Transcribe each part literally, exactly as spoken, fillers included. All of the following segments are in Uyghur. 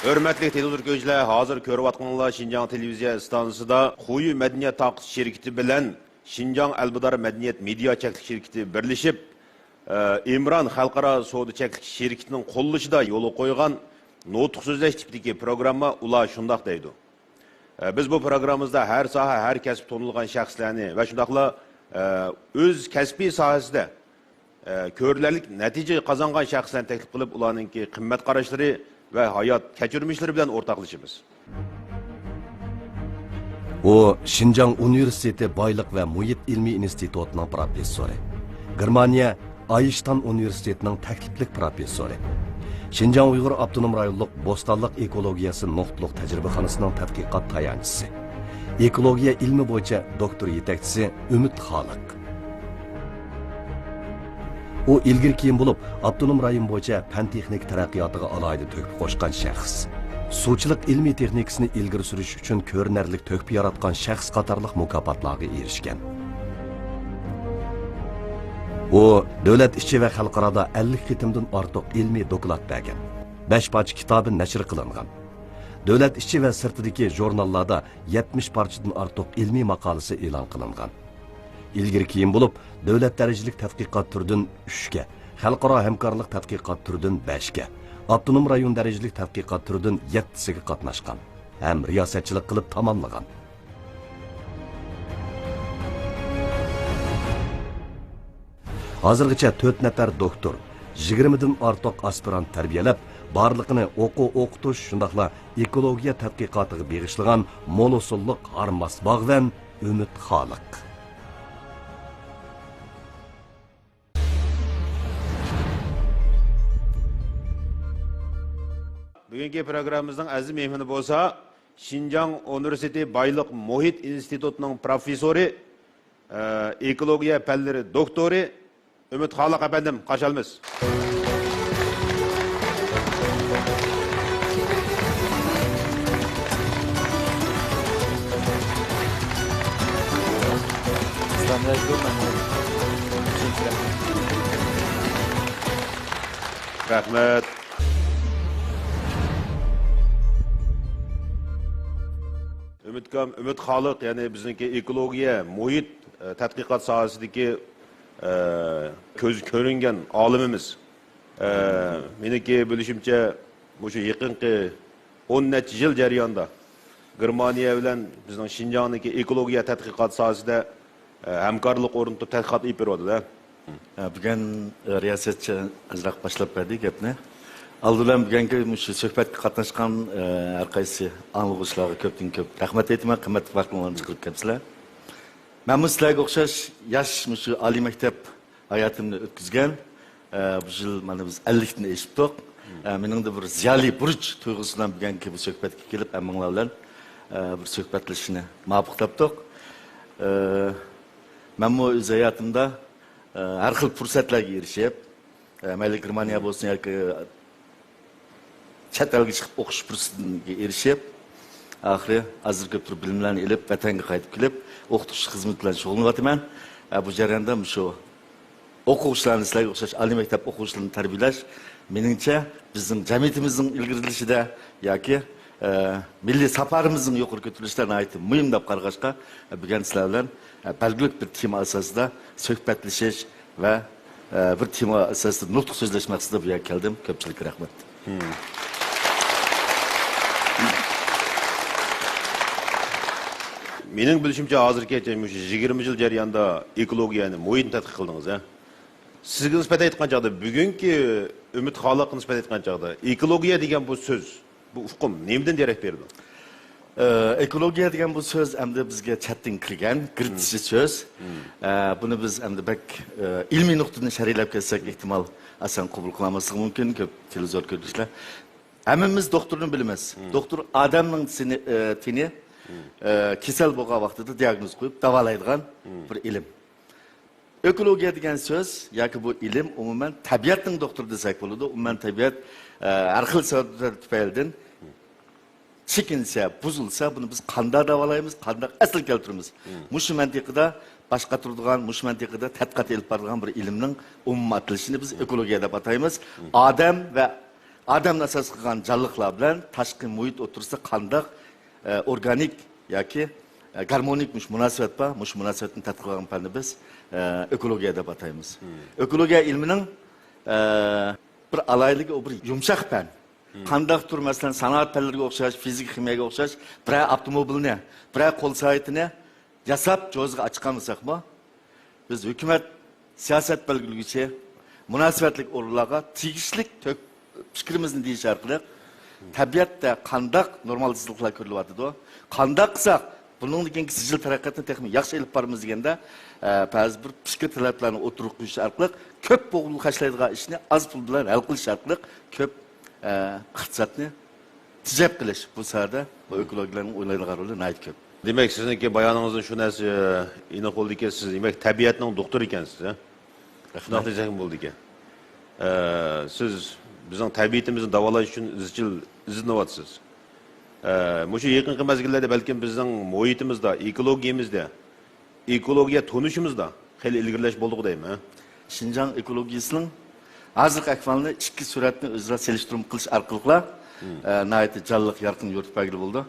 ھۆرمەتلىك تېلېۋىزور كۆرگۈچىلەر، ھازىر كۆرۈۋاتقىنىڭلار شىنجاڭ تېلېۋىزىيە ئىستانسىسىدا خۇيۈ مەدەنىيەت تاقىسى شىركىتى بىلەن شىنجاڭ ئەلبىدار مەدەنىيەت مېدىيا چەكلىك شىركىتى بىرلىشىپ، ئە، ئىمران خەلقئارا سودا چەكلىك شىركىتىنىڭ قوللىشىدا يولغا قويغان نۇتۇق سۆزلەش تىپىدىكى پروگرامما ئۇلار شۇنداق دەيدۇ. ئە، بىز بۇ پروگراممىمىزدا ھەر ساھە، ھەر كەسىپ تونۇلغان شەخسلەرنى ۋە شۇنداقلا، ئە، ئۆز كەسپىي ساھەسىدە، ئە، كۆرۈنەرلىك نەتىجە قازانغان شەخسلەرنى تەكلىپ قىلىپ، ئۇلارنىڭكى قىممەت قاراشلىرى ۋە ھايات كەچۈرمىشلىرى بىلەن ئورتاقلىشىمىز. ئۇ شىنجاڭ ئۇنىۋېرسىتېتى بايلىق ۋە مۇھىت ئىلمىي ئىنستىتۇتىنىڭ پروفېسسورى، گېرمانىيە ئايشتان ئۇنىۋېرسىتېتىنىڭ تەكلىپلىك پروفېسسورى، شىنجاڭ ئۇيغۇر ئاپتونوم رايونلۇق بوستانلىق ئېكولوگىيەسى نۇقتىلىق تەجرىبىخانىسىنىڭ تەتقىقات تايانچىسى، ئېكولوگىيە ئىلمى بويىچە دوكتور يېتەكچىسى ئۈمىد خالىق. ئۇ ئىلگىرى كېيىن بولۇپ، ئاپتونوم رايون بويىچە پەن تېخنىكا تەرەققىياتىغا ئالاھىدە تۆھپە قوشقان شەخس. سۇچىلىق ئىلمىي تېخنىكىسىنى ئىلگىرى سۈرۈش ئۈچۈن كۆرۈنەرلىك تۆھپە ياراتقان شەخس قاتارلىق مۇكاپاتلارغا ئېرىشكەن. ئۇ دۆلەت ئىچى ۋە خەلقئارادا ئەللىك قېتىمدىن ئارتۇق ئىلمىي دوكلات بەرگەن. بەش پارچە كىتابى نەشر قىلىنغان. دۆلەت ئىچى ۋە سىرتىدىكى ژۇرناللاردا يەتمىش پارچىدىن ئارتۇق ئىلمىي ماقالىسى ئېلان قىلىنغان. ئىلگىرى كېيىن بولۇپ، دۆلەت دەرىجىلىك تەتقىقات تۈرىدىن ئۈچكە، خەلقئارا ھەمكارلىق تەتقىقات تۈرىدىن بەشكە، ئاپتونوم رايون دەرىجىلىك تەتقىقات تۈرىدىن يەتتىسىگە قاتناشقان ھەم رىياسەتچىلىك قىلىپ تاماملىغان. ھازىرغىچە تۆت نەپەر دوكتور، يىگىرمىدىن ئارتۇق ئاسپىرانت تەربىيەلەپ، بارلىقىنى ئوقۇ ئوقۇتۇش، شۇنداقلا ئېكولوگىيە تەتقىقاتىغا بېغىشلىغان مول ھوسۇللۇق ھارماس باغۋەن ئۈمىد خالىق. بۈگۈنكى پروگراممىمىزنىڭ ئەزىز مېھمىنى بولسا، شىنجاڭ ئۇنىۋېرسىتېتى بايلىق مۇھىت ئىنستىتۇتىنىڭ پروفېسسورى، ئە، ئېكولوگىيە پەنلىرى دوكتورى ئۈمىد خالىق ئەپەندىم، قارشى ئالىمىز. رەھمەت. ئۈمىدكام، ئۈمىد خالىق، يەنى بىزنىڭكى ئېكولوگىيە، مۇھىت، ئە، تەتقىقات ساھەسىدىكى، ئە، كۆز كۆرۈنگەن ئالىمىمىز. ئە، مېنىڭكى بىلىشىمچە، مۇشۇ يېقىنقى ئون نەچچە يىل جەريانىدا گېرمانىيە بىلەن بىزنىڭ شىنجاڭنىڭكى ئېكولوگىيە تەتقىقات ساھەسىدە، ئە، ھەمكارلىق ئورنىتىپ تەتقىقات ئېلىپ بېرىۋاتىدۇ. ئە، بۈگۈن، ئە، رىياسەتچى ئازراق باشلاپ بەردى گەپنى. ئالدى بىلەن بۈگۈنكى مۇشۇ سۆھبەتكە قاتناشقان، ئە، ھەر قايسى ئاڭلىغۇچىلارغا كۆپتىن كۆپ رەھمەت ئېيتىمەن، قىممەتلىك ۋاقتىڭلارنى چىقىرىپ كەپسىلەر. مەنمۇ سىلەرگە ئوخشاش ياش مۇشۇ ئالىي مەكتەپ ھاياتىمنى ئۆتكۈزگەن. ئە، بۇ يىل مانا بىز ئەللىكتىن ئېشىپتۇق. ئە، مېنىڭدە بىر زىيالىي بۇرچ تۇيغۇسى بىلەن بۈگۈنكى بۇ سۆھبەتكە كېلىپ، ھەممىڭلار بىلەن، ئە، بىر سۆھبەتلىشىشنى مۇۋاپىق تاپتۇق. ئە، مەنمۇ ئۆز ھاياتىمدا، ئە، ھەر خىل پۇرسەتلەرگە ئېرىشىپ، ئە، مەيلى گېرمانىيە بولسۇن ياكى چەت ئەلگە چىقىپ ئوقۇش پۇرسىتىگە ئېرىشىپ، ئاخىرى ئازدۇر كۆپتۇر بىلىملەرنى ئېلىپ، ۋەتەنگە قايتىپ كېلىپ، ئوقۇتقۇچىلىق خىزمىتى بىلەن شۇغۇللىنىۋاتىمەن. ئە، بۇ جەرياندا مۇشۇ ئوقۇغۇچىلارنى، سىلەرگە ئوخشاش ئالىي مەكتەپ ئوقۇغۇچىلىرىنى تەربىيەلەش، مېنىڭچە، بىزنىڭ جەمئىيىتىمىزنىڭ ئىلگىرىلىشىدە ياكى، ئە، مىللىي ساپالىرىمىزنىڭ يۇقىرى كۆتۈرۈلۈشىدە ناھايىتى مۇھىم دەپ قارىغاچقا، بۈگۈن سىلەر بىلەن، ئە، بەلگىلىك بىر تېما ئاساسىدا سۆھبەتلىشىش ۋە، ئە، بىر تېما ئاساسىدا نۇتۇق سۆزلەش مەقسىتىدە بۇ يەرگە كەلدىم. كۆپچىلىككە رەھمەت. مېنىڭ بىلىشىمچە، ھازىرغىچە مۇشۇ يىگىرمە يىل جەريانىدا ئېكولوگىيەنى، مۇھىتنى تەتقىق قىلدىڭىز، ھە؟ سىزگە نىسبەتەن ئېيتقان چاغدا، بۈگۈنكى ئۈمىد خالىققا نىسبەتەن ئېيتقان چاغدا، ئېكولوگىيە دېگەن بۇ سۆز، بۇ ئۇقۇم نېمىدىن دېرەك بېرىدۇ؟ ئە، ئېكولوگىيە دېگەن بۇ سۆز ئەمدى بىزگە چەتتىن كىرگەن، گىرتىشى سۆز. ئە، بۇنى بىز ئەمدى بەك، ئە، ئىلمىي نۇقتىدىن شەرھلەپ كەتسەك، ئېھتىمال ئاسان قوبۇل قىلالماسلىقى مۇمكىن، كۆپ تېلېۋىزور كۆرگۈچىلەر. ھەممىمىز دوختۇرنى بىلىمىز. دوختۇر ئادەمنىڭ سېنى، ئە، تېنى، ئە، كېسەل بولغان ۋاقتىدا دىياگنوز قويۇپ داۋالايدىغان بىر ئىلىم. ئېكولوگىيە دېگەن سۆز ياكى بۇ ئىلىم ئومۇمەن تەبىئەتنىڭ دوختۇرى دېسەك بولىدۇ. ئومۇمەن تەبىئەت، ئە، ھەر خىل سەۋەبلەر تۈپەيلىدىن چېكىنسە، بۇزۇلسا، بۇنى بىز قانداق داۋالايمىز، قانداق ئەسلىگە كەلتۈرىمىز؟ مۇشۇ مەنتىقىدا باش قاتۇرىدىغان، مۇشۇ مەنتىقىدا تەتقىقات ئېلىپ بارىدىغان بىر ئىلىمنىڭ ئومۇمىي ئاتىلىشىنى بىز ئېكولوگىيە دەپ ئاتايمىز. ئادەم ۋە ئادەمنى ئاساس قىلغان جانلىقلار بىلەن تاشقى مۇھىت ئوتتۇرىسىدا قانداق، ئە، ئورگانىك ياكى، ئە، گارمونىك مۇشۇ مۇناسىۋەت بار، مۇشۇ مۇناسىۋەتنى تەتقىق قىلغان پەننى بىز، ئە، ئېكولوگىيە دەپ ئاتايمىز. ئېكولوگىيە ئىلمىنىڭ، ئە، بىر ئالاھىدىلىكى، ئۇ بىر يۇمشاق پەن. قانداقتۇر، مەسىلەن، سانائەت پەنلىرىگە ئوخشاش، فىزىكا، خىمىيەگە ئوخشاش بىرەر ئاپتوموبىلنى، بىرەر قول سائىتىنى ياساپ، جوزىغا ئاچىقالمىساقمۇ، بىز ھۆكۈمەت، سىياسەت بەلگىلىگۈچى، مۇناسىۋەتلىك ئورۇنلارغا تېگىشلىك تۆك-، پىكرىمىزنى دېيىش ئارقىلىق، تەبىئەتتە قانداق نورمالسىزلىقلار كۆرۈلۈۋاتىدۇ، قانداق قىلساق بۇنىڭدىن كېيىنكى سىجىل تەرەققىياتنى تېخىمۇ ياخشى ئېلىپ بارىمىز دېگەندە، ئە، بەزى بىر پىكىر تەلەپلەرنى ئوتتۇرىغا قويۇش ئارقىلىق كۆپ پۇل خەجلەيدىغان ئىشنى ئاز پۇل بىلەن ھەل قىلىش ئارقىلىق كۆپ، ئە، ئىقتىسادنى تېجەپ قېلىش، بۇ ساھەدە بۇ ئېكولوگلارنىڭ ئوينايدىغان رولى ناھايىتى كۆپ. دېمەك، سىزنىڭكى بايانىڭىزدىن شۇ نەرسە، ئېنىق بولدىكى، سىز، دېمەك، تەبىئەتنىڭ دوختۇرى ئىكەنسىز، ھە؟ شۇنداق دېسەكمۇ بولىدىكەن. ئە، سىز بىزنىڭ تەبىئىتىمىزنى داۋالاش ئۈچۈن ئىزچىل ئىزدىنىۋاتىسىز. ئە، مۇشۇ يېقىنقى مەزگىللەردە بەلكىم بىزنىڭ مۇھىتىمىزدا، ئېكولوگىيىمىزدە، ئېكولوگىيە تونۇشىمىزدا خېلى ئىلگىرىلەش بولدىغۇ دەيمەن. شىنجاڭ ئېكولوگىيىسىنىڭ ھازىرقى ئەھۋالىنى ئىككى سۈرەتنى ئۆزئارا سېلىشتۇرما قىلىش ئارقىلىقلا، ئە، ناھايىتى جانلىق، يارقىن يورۇتۇپ بەرگىلى بولىدۇ.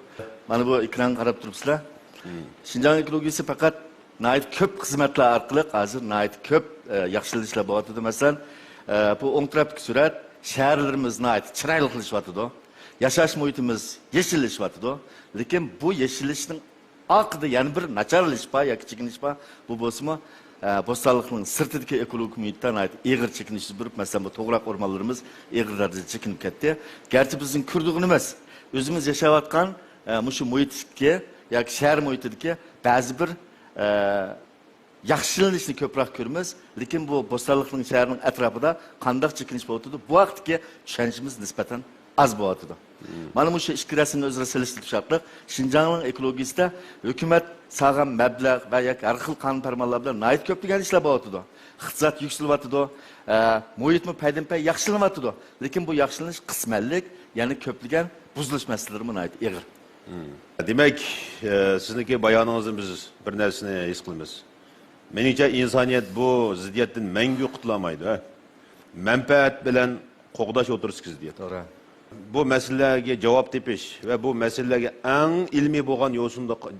مانا بۇ ئېكرانغا قاراپ تۇرۇپسىلەر. شىنجاڭ ئېكولوگىيىسى پەقەت ناھايىتى كۆپ خىزمەتلەر ئارقىلىق ھازىر ناھايىتى كۆپ، ئە، ياخشىلىنىشلار بولۇۋاتىدۇ. مەسىلەن، ئە، بۇ ئوڭ تەرەپتىكى سۈرەت، شەھەرلىرىمىز ناھايىتى چىرايلىقلىشىۋاتىدۇ. ياشاش مۇھىتىمىز يېشىللىشىۋاتىدۇ. لېكىن بۇ يېشىللىشنىڭ ئارقىدا يەنە بىر ناچارلىشىش بار ياكى چېكىنىش بار. بۇ بولسىمۇ، ئە، بوستانلىقنىڭ سىرتىدىكى ئېكولوگىك مۇھىتتا ناھايىتى ئېغىر چېكىنىش يۈز بېرىپ، مەسىلەن، بۇ توغراق ئورمانلىرىمىز ئېغىر دەرىجىدە چېكىنىپ كەتتى. گەرچە بىزنىڭ كۆرىدىغىنىمىز، ئۆزىمىز ياشاۋاتقان، ئە، مۇشۇ مۇھىتتىكى ياكى شەھەر مۇھىتىدىكى بەزى بىر، ئە، ياخشىلىنىشنى كۆپرەك كۆرىمىز، لېكىن بۇ بوستانلىقنىڭ شەھىرىنىڭ ئەتراپىدا قانداق چېكىنىش بولۇۋاتىدۇ، بۇ ھەقتىكى چۈشەنچىمىز نىسبەتەن ئاز بولۇۋاتىدۇ. مانا مۇشۇ ئىككى رەسىمنى ئۆزئارا سېلىشتۇرۇش ئارقىلىق شىنجاڭنىڭ ئېكولوگىيىسىدە ھۆكۈمەت سالغان مەبلەغ ۋە ياكى ھەر خىل قانۇن پەرمانلار بىلەن ناھايىتى كۆپلىگەن ئىشلار بولۇۋاتىدۇ. ئىقتىساد يۈكسىلىۋاتىدۇ، ئە، مۇھىتمۇ پەيدىنپەي ياخشىلىنىۋاتىدۇ. لېكىن بۇ ياخشىلىنىش قىسمەنلىك، يەنە كۆپلىگەن بۇزۇلۇش مەسىلىلىرىمۇ ناھايىتى ئېغىر. دېمەك، ئە، سىزنىڭكى بايانىڭىزدىن بىز بىر نەرسىنى ھېس قىلىمىز. مېنىڭچە، ئىنسانىيەت بۇ زىددىيەتتىن مەڭگۈ قۇتۇلالمايدۇ، ھە؟ مەنپەئەت بىلەن قوغداش ئوتتۇرىسىدىكى زىددىيەت. توغرا. بۇ مەسىلىلەرگە جاۋاب تېپىش ۋە بۇ مەسىلىلەرگە ئەڭ ئىلمىي بولغان يوسۇندا ق-،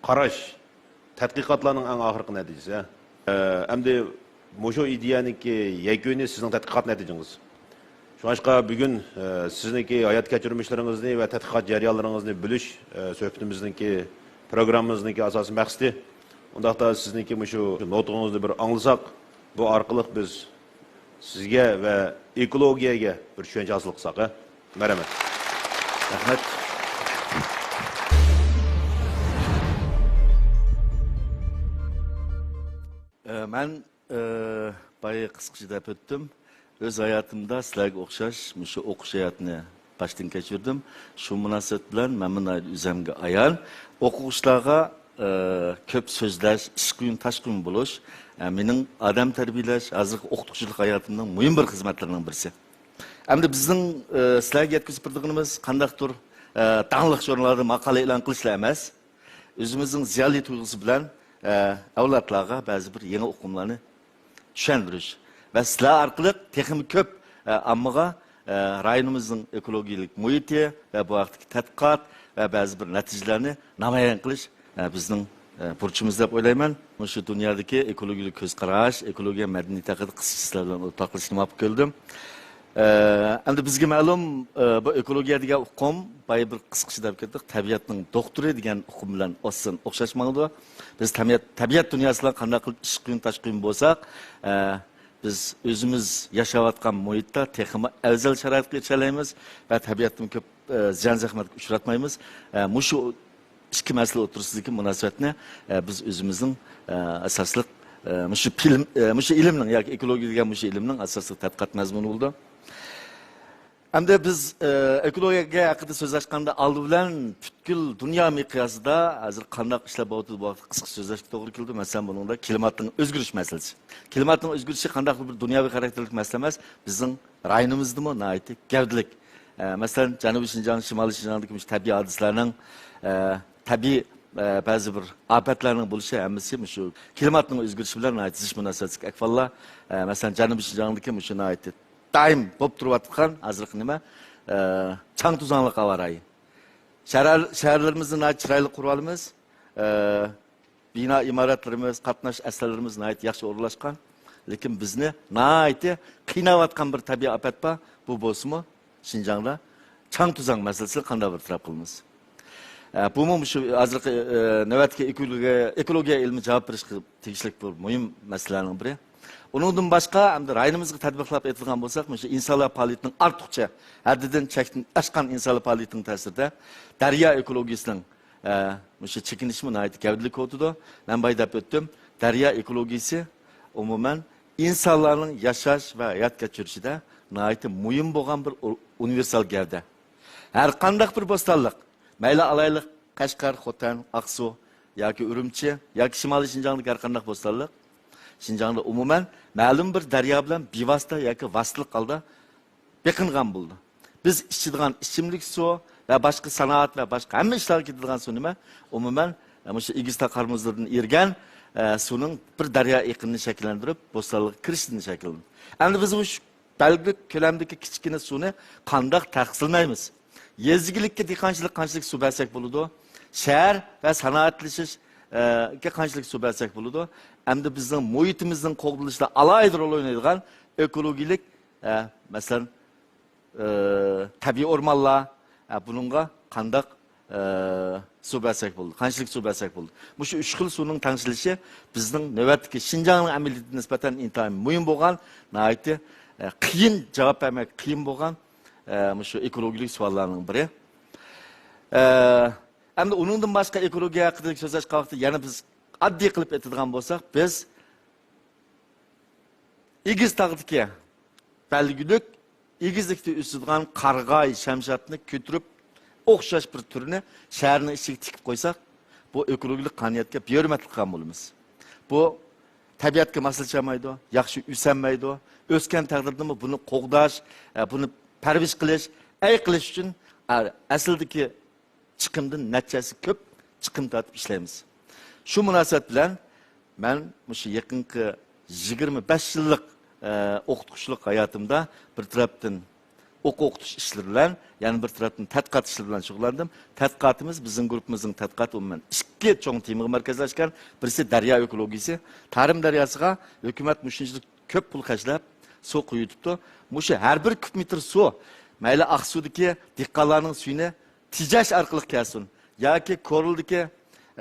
قاراش، تەتقىقاتلارنىڭ ئەڭ ئاخىرقى نەتىجىسى، ھە؟ ئە، ئەمدى مۇشۇ ئىدىيەنىڭكى يەكۈنى سىزنىڭ تەتقىقات نەتىجىڭىز. شۇڭلاشقا بۈگۈن، ئە، سىزنىڭكى ھايات كەچۈرمىشلىرىڭىزنى ۋە تەتقىقات جەريانلىرىڭىزنى بىلىش، ئە، سۆھبىتىمىزنىڭكى، پروگراممىمىزنىڭكى ئاساسىي مەقسىتى. ئۇنداقتا سىزنىڭكى مۇشۇ نۇتقىڭىزنى بىر ئاڭلىساق، بۇ ئارقىلىق بىز سىزگە ۋە ئېكولوگىيەگە بىر چۈشەنچە ھاسىل قىلساق، ھە؟ مەرھەمەت. رەھمەت. ئە، مەن ئى، بايا قىسقىچە دەپ ئۆتتۈم. ئۆز ھاياتىمدا سىلەرگە ئوخشاش مۇشۇ ئوقۇش ھاياتىنى باشتىن كەچۈردۈم. شۇ مۇناسىۋەت بىلەن مەنمۇ ناھايىتى ئۆزۈمگە ئايان، ئوقۇغۇچىلارغا، ئى، كۆپ سۆزلەش، ئىش قۇيۇن، تاش قۇيۇن بولۇش، ئە، مېنىڭ ئادەم تەربىيەلەش، ھازىرقى ئوقۇتقۇچىلىق ھاياتىمنىڭ مۇھىم بىر خىزمەتلىرىنىڭ بىرسى. ئەمدى بىزنىڭ، ئى، سىلەرگە يەتكۈزۈپ بېرىدىغىنىمىز قانداقتۇر، ئى، داڭلىق ژۇرنالدا ماقالە ئېلان قىلىشلا ئەمەس. ئۆزىمىزنىڭ زىيالىي تۇيغۇسى بىلەن، ئە، ئەۋلادلارغا بەزى بىر يېڭى ئۇقۇملارنى چۈشەندۈرۈش ۋە سىلەر ئارقىلىق تېخىمۇ كۆپ، ئە، ئاممىغا، ئە، رايونىمىزنىڭ ئېكولوگىيەلىك مۇھىتى ۋە بۇ ھەقتىكى تەتقىقات ۋە بەزى بىر نەتىجىلەرنى نامايان قىلىش، ئە، بىزنىڭ، ئە، بۇرچىمىز دەپ ئويلايمەن. مۇشۇ دۇنيادىكى ئېكولوگىيەلىك كۆز قاراش، ئېكولوگىيە مەدەنىيىتى ھەققىدە قىسقىچە سىلەر بىلەن ئورتاقلىشىشنى مۇۋاپىق كۆردۈم. ئە، ئەمدى بىزگە مەلۇم، ئە، بۇ ئېكولوگىيە دېگەن ئۇقۇم، بايا بىر قىسقىچە دەپ كەتتۇق، تەبىئەتنىڭ دوختۇرى دېگەن ئۇقۇم بىلەن ئاساسەن ئوخشاش ماڭىدۇ. بىز تەبىئەت، تەبىئەت دۇنياسى بىلەن قانداق قىلىپ ئىش قۇيۇن، تاش قۇيۇن بولساق، ئە، بىز ئۆزىمىز ياشاۋاتقان مۇھىتتا تېخىمۇ ئەۋزەل شارائىتقا ئېرىشەلەيمىز ۋە تەبىئەتتىن كۆپ، ئە، زىيان زەخمەتكە ئۇچراتمايمىز. ئە، مۇشۇ ئىككى مەسىلە ئوتتۇرىسىدىكى مۇناسىۋەتنى، ئە، بىز ئۆزىمىزنىڭ، ئە، ئاساسلىق، ئە، مۇشۇ پىلىم، ئە، مۇشۇ ئىلىمنىڭ ياكى ئېكولوگىيە دېگەن مۇشۇ ئىلىمنىڭ ئاساسلىق تەتقىقات مەزمۇنى بولىدۇ. ئەمدى بىز، ئە، ئېكولوگىيە ھەققىدە سۆزلەشكەندە ئالدى بىلەن پۈتكۈل دۇنيا مىقياسىدا ھازىر قانداق ئىشلار بولۇۋاتىدۇ، بۇ ھەقتە قىسقىچە سۆزلەشكە توغرا كېلىدۇ. مەسىلەن، بۇنىڭدا كىلىماتنىڭ ئۆزگىرىش مەسىلىسى. كىلىماتنىڭ ئۆزگىرىشى قانداقتۇر بىر دۇنياۋى خاراكتېرلىك مەسىلە ئەمەس، بىزنىڭ رايونىمىزدىمۇ ناھايىتى گەۋدىلىك. ئە، مەسىلەن، جەنۇبىي شىنجاڭ، شىمالىي شىنجاڭدىكى مۇشۇ تەبىئىي ھادىسىلەرنىڭ، ئە، تەبىئىي، ئە، بەزى بىر ئاپەتلەرنىڭ بولۇشى ھەممىسى مۇشۇ كىلىماتنىڭ ئۆزگىرىشى بىلەن ناھايىتى زىچ مۇناسىۋەتلىك ئەھۋاللار. ئە، مەسىلەن، جەنۇبىي شىنجاڭدىكى مۇشۇ ناھايىتى دائىم بولۇپ تۇرۇۋاتقان ھازىرقى نېمە، ئە، چاڭ توزانلىق ھاۋا رايى. شەھەر، شەھەرلىرىمىزنى ناھايىتى چىرايلىق قۇرۇۋالىمىز. ئە، بىنا ئىمارەتلىرىمىز، قاتناش ئەسلىرىمىز ناھايىتى ياخشى ئورۇنلاشقان. لېكىن بىزنى ناھايىتى قىيناۋاتقان بىر تەبىئىي ئاپەت بار. بۇ بولسىمۇ شىنجاڭدا چاڭ توزان مەسىلىسىنى قانداق بىر تەرەپ قىلىمىز؟ ئە، بۇمۇ مۇشۇ ھازىرقى، ئە، نۆۋەتتىكى ئېكولوگىيە، ئېكولوگىيە ئىلمىي جاۋاب بېرىشكە تېگىشلىك بىر مۇھىم مەسىلىلەرنىڭ بىرى. ئۇنىڭدىن باشقا، ئەمدى رايونىمىزغا تەتبىقلاپ ئېيتىدىغان بولساق، مۇشۇ ئىنسانلار پائالىيىتىنىڭ ئارتۇقچە ھەددىدىن چەكتىن ئاشقان ئىنسانلار پائالىيىتىنىڭ تەسىرىدە دەريا ئېكولوگىيىسىنىڭ، ئە، مۇشۇ چېكىنىشىمۇ ناھايىتى گەۋدىلىك بولۇۋاتىدۇ. مەن بايا دەپ ئۆتتۈم، دەريا ئېكولوگىيىسى ئومۇمەن ئىنسانلارنىڭ ياشاش ۋە ھايات كەچۈرۈشىدە ناھايىتى مۇھىم بولغان بىر ئۇ-، ئۇنىۋېرسال گەۋدە. ھەر قانداق بىر بوستانلىق، مەيلى ئالايلۇق، قەشقەر، خوتەن، ئاقسۇ ياكى ئۈرۈمچى ياكى شىمالىي شىنجاڭدىكى ھەر قانداق بوستانلىق، شىنجاڭدا ئومۇمەن مەلۇم بىر دەريا بىلەن بىۋاسىتە ياكى ۋاسىتىلىق ھالدا بېقىنغان بولىدۇ. بىز ئىچىدىغان ئىچىملىك سۇ ۋە باشقا سانائەت ۋە باشقا ھەممە ئىشلارغا كېتىدىغان سۇ نېمە؟ ئومۇمەن، ئە، مۇشۇ ئېگىز تاغ قار مۇزلىرىدىن ئېرىگەن، ئە، سۇنىڭ بىر دەريا ئېقىنىنى شەكىللەندۈرۈپ، بوستانلىققا كىرىشىدىن شەكىللىنىدۇ. ئەمدى بىز مۇشۇ بەلگىلىك كۆلەمدىكى كىچىككىنە سۇنى قانداق تەخسىلەيمىز؟ يېزا ئىگىلىككە دېھقانچىلىق قانچىلىك سۇ بەرسەك بولىدۇ؟ شەھەر ۋە سانائەتلىشىش، ئە، قانچىلىك سۇ بەرسەك بولىدۇ؟ ئەمدى بىزنىڭ مۇھىتىمىزنىڭ قوغدىلىشىدا ئالاھىدە رول ئوينايدىغان ئېكولوگىيىلىك، ئە، مەسىلەن، ئە، تەبىئىي ئورمانلار، ئە، بۇنىڭغا قانداق، ئە، سۇ بەرسەك بولىدۇ؟ قانچىلىك سۇ بەرسەك بولىدۇ؟ مۇشۇ ئۈچ خىل سۇنىڭ تەڭشىلىشى بىزنىڭ نۆۋەتتىكى شىنجاڭنىڭ ئەمەلىيىتىگە نىسبەتەن ئىنتايىن مۇھىم بولغان، ناھايىتى، ئە، قىيىن جاۋاب بەرمەك قىيىن بولغان، ئە، مۇشۇ ئېكولوگىيىلىك سوئاللارنىڭ بىرى. ئە، ئەمدى ئۇنىڭدىن باشقا ئېكولوگىيە ھەققىدە سۆزلەشكەن ۋاقىتتا يەنە بىز ئاددىي قىلىپ ئېيتىدىغان بولساق، بىز ئېگىز تاغدىكى بەلگىلىك ئېگىزلىكتە ئۆسىدىغان قارىغاي، شەمشادنى كۆتۈرۈپ، ئوخشاش بىر تۈرنى شەھەرنىڭ ئىچىگە تىكىپ قويساق، بۇ ئېكولوگىيىلىك قانۇنىيەتكە بىھۆرمەتلىك قىلغان بولىمىز. بۇ تەبىئەتكە ماسلىشالمايدۇ، ياخشى ئۆسەلمەيدۇ. ئۆسكەن تەقدىردىمۇ بۇنى قوغداش، ئە، بۇنى پەرۋىش قىلىش، ئەي قىلىش ئۈچۈن، ئە، ئەسلىدىكى چىقىمدىن نەچچە ھەسسە كۆپ چىقىم تارتىپ ئىشلەيمىز. شۇ مۇناسىۋەت بىلەن مەن مۇشۇ يېقىنقى يىگىرمە بەش يىللىق، ئە، ئوقۇتقۇچىلىق ھاياتىمدا بىر تەرەپتىن ئوقۇ ئوقۇتۇش ئىشلىرى بىلەن، يەنە بىر تەرەپتىن تەتقىقات ئىشلىرى بىلەن شۇغۇللاندىم. تەتقىقاتىمىز، بىزنىڭ گۇرۇپپىمىزنىڭ تەتقىقاتى ئومۇمەن ئىككى چوڭ تېمىغا مەركەزلەشكەن. بىرسى دەريا ئېكولوگىيىسى. تارىم دەرياسىغا ھۆكۈمەت مۇشۇنچىلىك كۆپ پۇل خەجلەپ سۇ قۇيۇۋېتىپتۇ. مۇشۇ ھەر بىر كۇب مېتىر سۇ، مەيلى ئاقسۇدىكى دېھقانلارنىڭ سۈيىنى تېجەش ئارقىلىق كەلسۇن ياكى كورلىدىكى،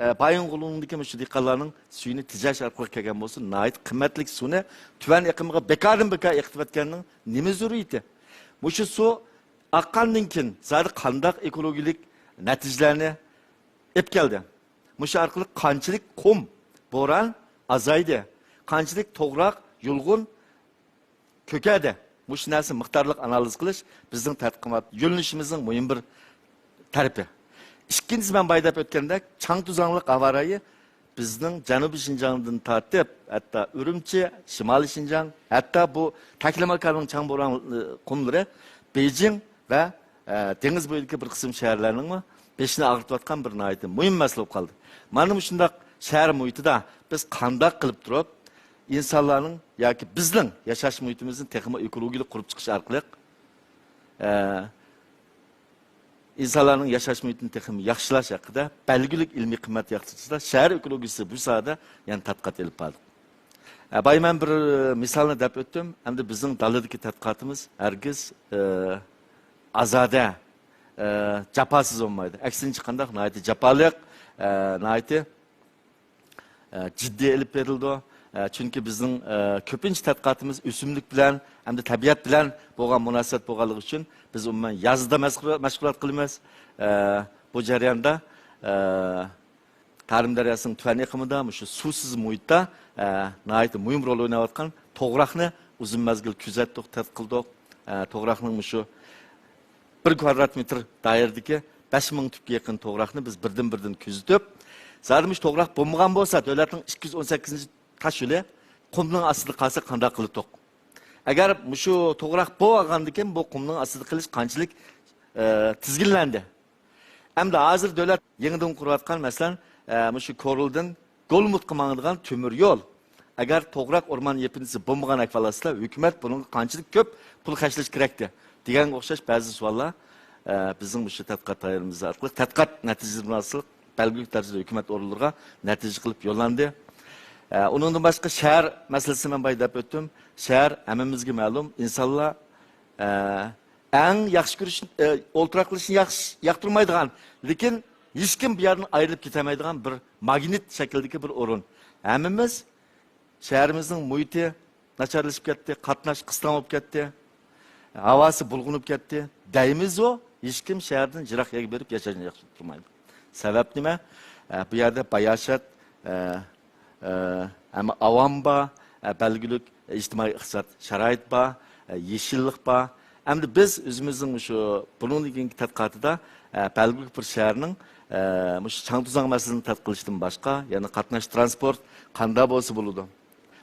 ئە، بايىنغولىنىڭدىكى مۇشۇ دېھقانلارنىڭ سۈيىنى تېجەش ئارقىلىق كەلگەن بولسۇن، ناھايىتى قىممەتلىك سۇنى تۆۋەن ئېقىمغا بىكاردىن بىكار ئېقىتىۋەتكەننىڭ نېمە زۆرۈرىيىتى؟ مۇشۇ سۇ ئاققاندىن كېيىن زادى قانداق ئېكولوگىيىلىك نەتىجىلەرنى ئېلىپ كەلدى؟ مۇشۇ ئارقىلىق قانچىلىك قۇم، بوران ئازايدى؟ قانچىلىك توغراق، يۇلغۇن كۆكەردى؟ مۇشۇ نەرسە مىقدارلىق ئانالىز قىلىش بىزنىڭ تەتقىقات يۆنىلىشىمىزنىڭ مۇھىم بىر تەرىپى. ئىككىنچىسى، مەن بايا دەپ ئۆتكەندەك، چاڭ توزانلىق ھاۋا رايى بىزنىڭ جەنۇبىي شىنجاڭدىن تارتىپ، ھەتتا ئۈرۈمچى، شىمالىي شىنجاڭ، ھەتتا بۇ تەكلىماكاننىڭ چاڭ بوران، ئى، قۇملىرى بېيجىڭ ۋە، ئە، دېڭىز بويىدىكى بىر قىسىم شەھەرلەرنىڭمۇ بېشىنى ئاغرىتىۋاتقان بىر ناھايىتى مۇھىم مەسىلە بولۇپ قالدى. مانا مۇشۇنداق شەھەر مۇھىتىدا بىز قانداق قىلىپ تۇرۇپ ئىنسانلارنىڭ ياكى بىزنىڭ ياشاش مۇھىتىمىزنى تېخىمۇ ئېكولوگىيىلىك قۇرۇپ چىقىش ئارقىلىق، ئە، ئىنسانلارنىڭ ياشاش مۇھىتىنى تېخىمۇ ياخشىلاش ھەققىدە بەلگىلىك ئىلمىي قىممەت يارىتىشتا شەھەر ئېكولوگىيىسى بۇ ساھەدە يەنە تەتقىقات ئېلىپ باردۇق. ئە، بايا مەن بىر مىسالنى دەپ ئۆتتۈم. ئەمدى بىزنىڭ دالىدىكى تەتقىقاتىمىز ھەرگىز، ئە، ئازادە، ئە، جاپاسىز بولمايدۇ. ئەكسىنچە، قانداق؟ ناھايىتى جاپالىق، ئە، ناھايىتى ئە، جىددىي ئېلىپ بېرىلىدۇ. ئە، چۈنكى بىزنىڭ، ئە، كۆپىنچە تەتقىقاتىمىز ئۆسۈملۈك بىلەن ھەمدە تەبىئەت بىلەن بولغان مۇناسىۋەت بولغانلىقى ئۈچۈن بىز ئومۇمەن يازدا مەشغۇل-، مەشغۇلات قىلىمىز. ئە، بۇ جەرياندا، ئە، تارىم دەرياسىنىڭ تۆۋەن ئېقىمىدا مۇشۇ سۇسىز مۇھىتتا، ئە، ناھايىتى مۇھىم رول ئويناۋاتقان توغراقنى ئۇزۇن مەزگىل كۆزەتتۇق، تەتقىق قىلدۇق. ئە، توغراقنىڭ مۇشۇ بىر كۋادرات مېتىر دائىرىدىكى بەش مىڭ تۈپكە يېقىن توغراقنى بىز بىردىن-بىردىن كۆزىتىپ، زادى مۇشۇ توغراق بولمىغان بولسا، دۆلەتنىڭ ئىككى يۈز ئون سەككىزىنچى تاش يولى قۇمنىڭ ئاستىدا قالسا قانداق قىلاتتۇق؟ ئەگەر مۇشۇ توغراق بولغاندىن كېيىن بۇ قۇمنىڭ ئاستىدا قېلىش قانچىلىك، ئە، تىزگىنلەندى؟ ئەمدى ھازىر دۆلەت يېڭىدىن قۇرۇۋاتقان، مەسىلەن، ئە، مۇشۇ كورلىدىن گولمۇتقا ماڭىدىغان تۆمۈر يول. ئەگەر توغراق ئورمان يېپىنچىسى بولمىغان ئەھۋالاتتا ھۆكۈمەت بۇنىڭغا قانچىلىك كۆپ پۇل خەجلەش كېرەكتى دېگەنگە ئوخشاش بەزى سوئاللار، ئە، بىزنىڭ مۇشۇ تەتقىقات دائىرىمىز ئارقىلىق، تەتقىقات نەتىجىلىرى ئارقىلىق بەلگىلىك دەرىجىدە ھۆكۈمەت ئورۇنلىرىغا نەتىجە قىلىپ يوللاندى. ئە، ئۇنىڭدىن باشقا شەھەر مەسىلىسىنى مەن بايا دەپ ئۆتتۈم. شەھەر ھەممىمىزگە مەلۇم، ئىنسانلار، ئە، ئەڭ ياخشى كۆرۈش، ئە، ئولتۇراقلىشىشنى ياخشى، ياقتۇرمايدىغان، لېكىن ھېچكىم بۇ يەردىن ئايرىلىپ كېتەلمەيدىغان بىر ماگنىت شەكلىدىكى بىر ئورۇن. ھەممىمىز شەھىرىمىزنىڭ مۇھىتى ناچارلىشىپ كەتتى، قاتناش قىستاڭ بولۇپ كەتتى، ھاۋاسى بۇلغىنىپ كەتتى دەيمىزۇ، ھېچكىم شەھەردىن يىراق يەرگە بېرىپ ياشاشنى ياخشى تۇرمايدۇ. سەۋەب نېمە؟ ئە، بۇ يەردە باياشات، ئە، ئە، ھەم ئاۋام بار، ئە، بەلگىلىك ئىجتىمائىي ئىقتىساد شارائىت بار، ئە، يېشىللىق بار. ئەمدى بىز ئۆزىمىزنىڭ شۇ بۇنىڭدىن كېيىنكى تەتقىقاتىدا، ئە، بەلگىلىك بىر شەھەرنىڭ، ئە، مۇشۇ چاڭ توزاڭ مەسىلىسىنى تەتقىق قىلىشتىن باشقا، يەنە قاتناش ترانسپورت قانداق بولسا بولىدۇ؟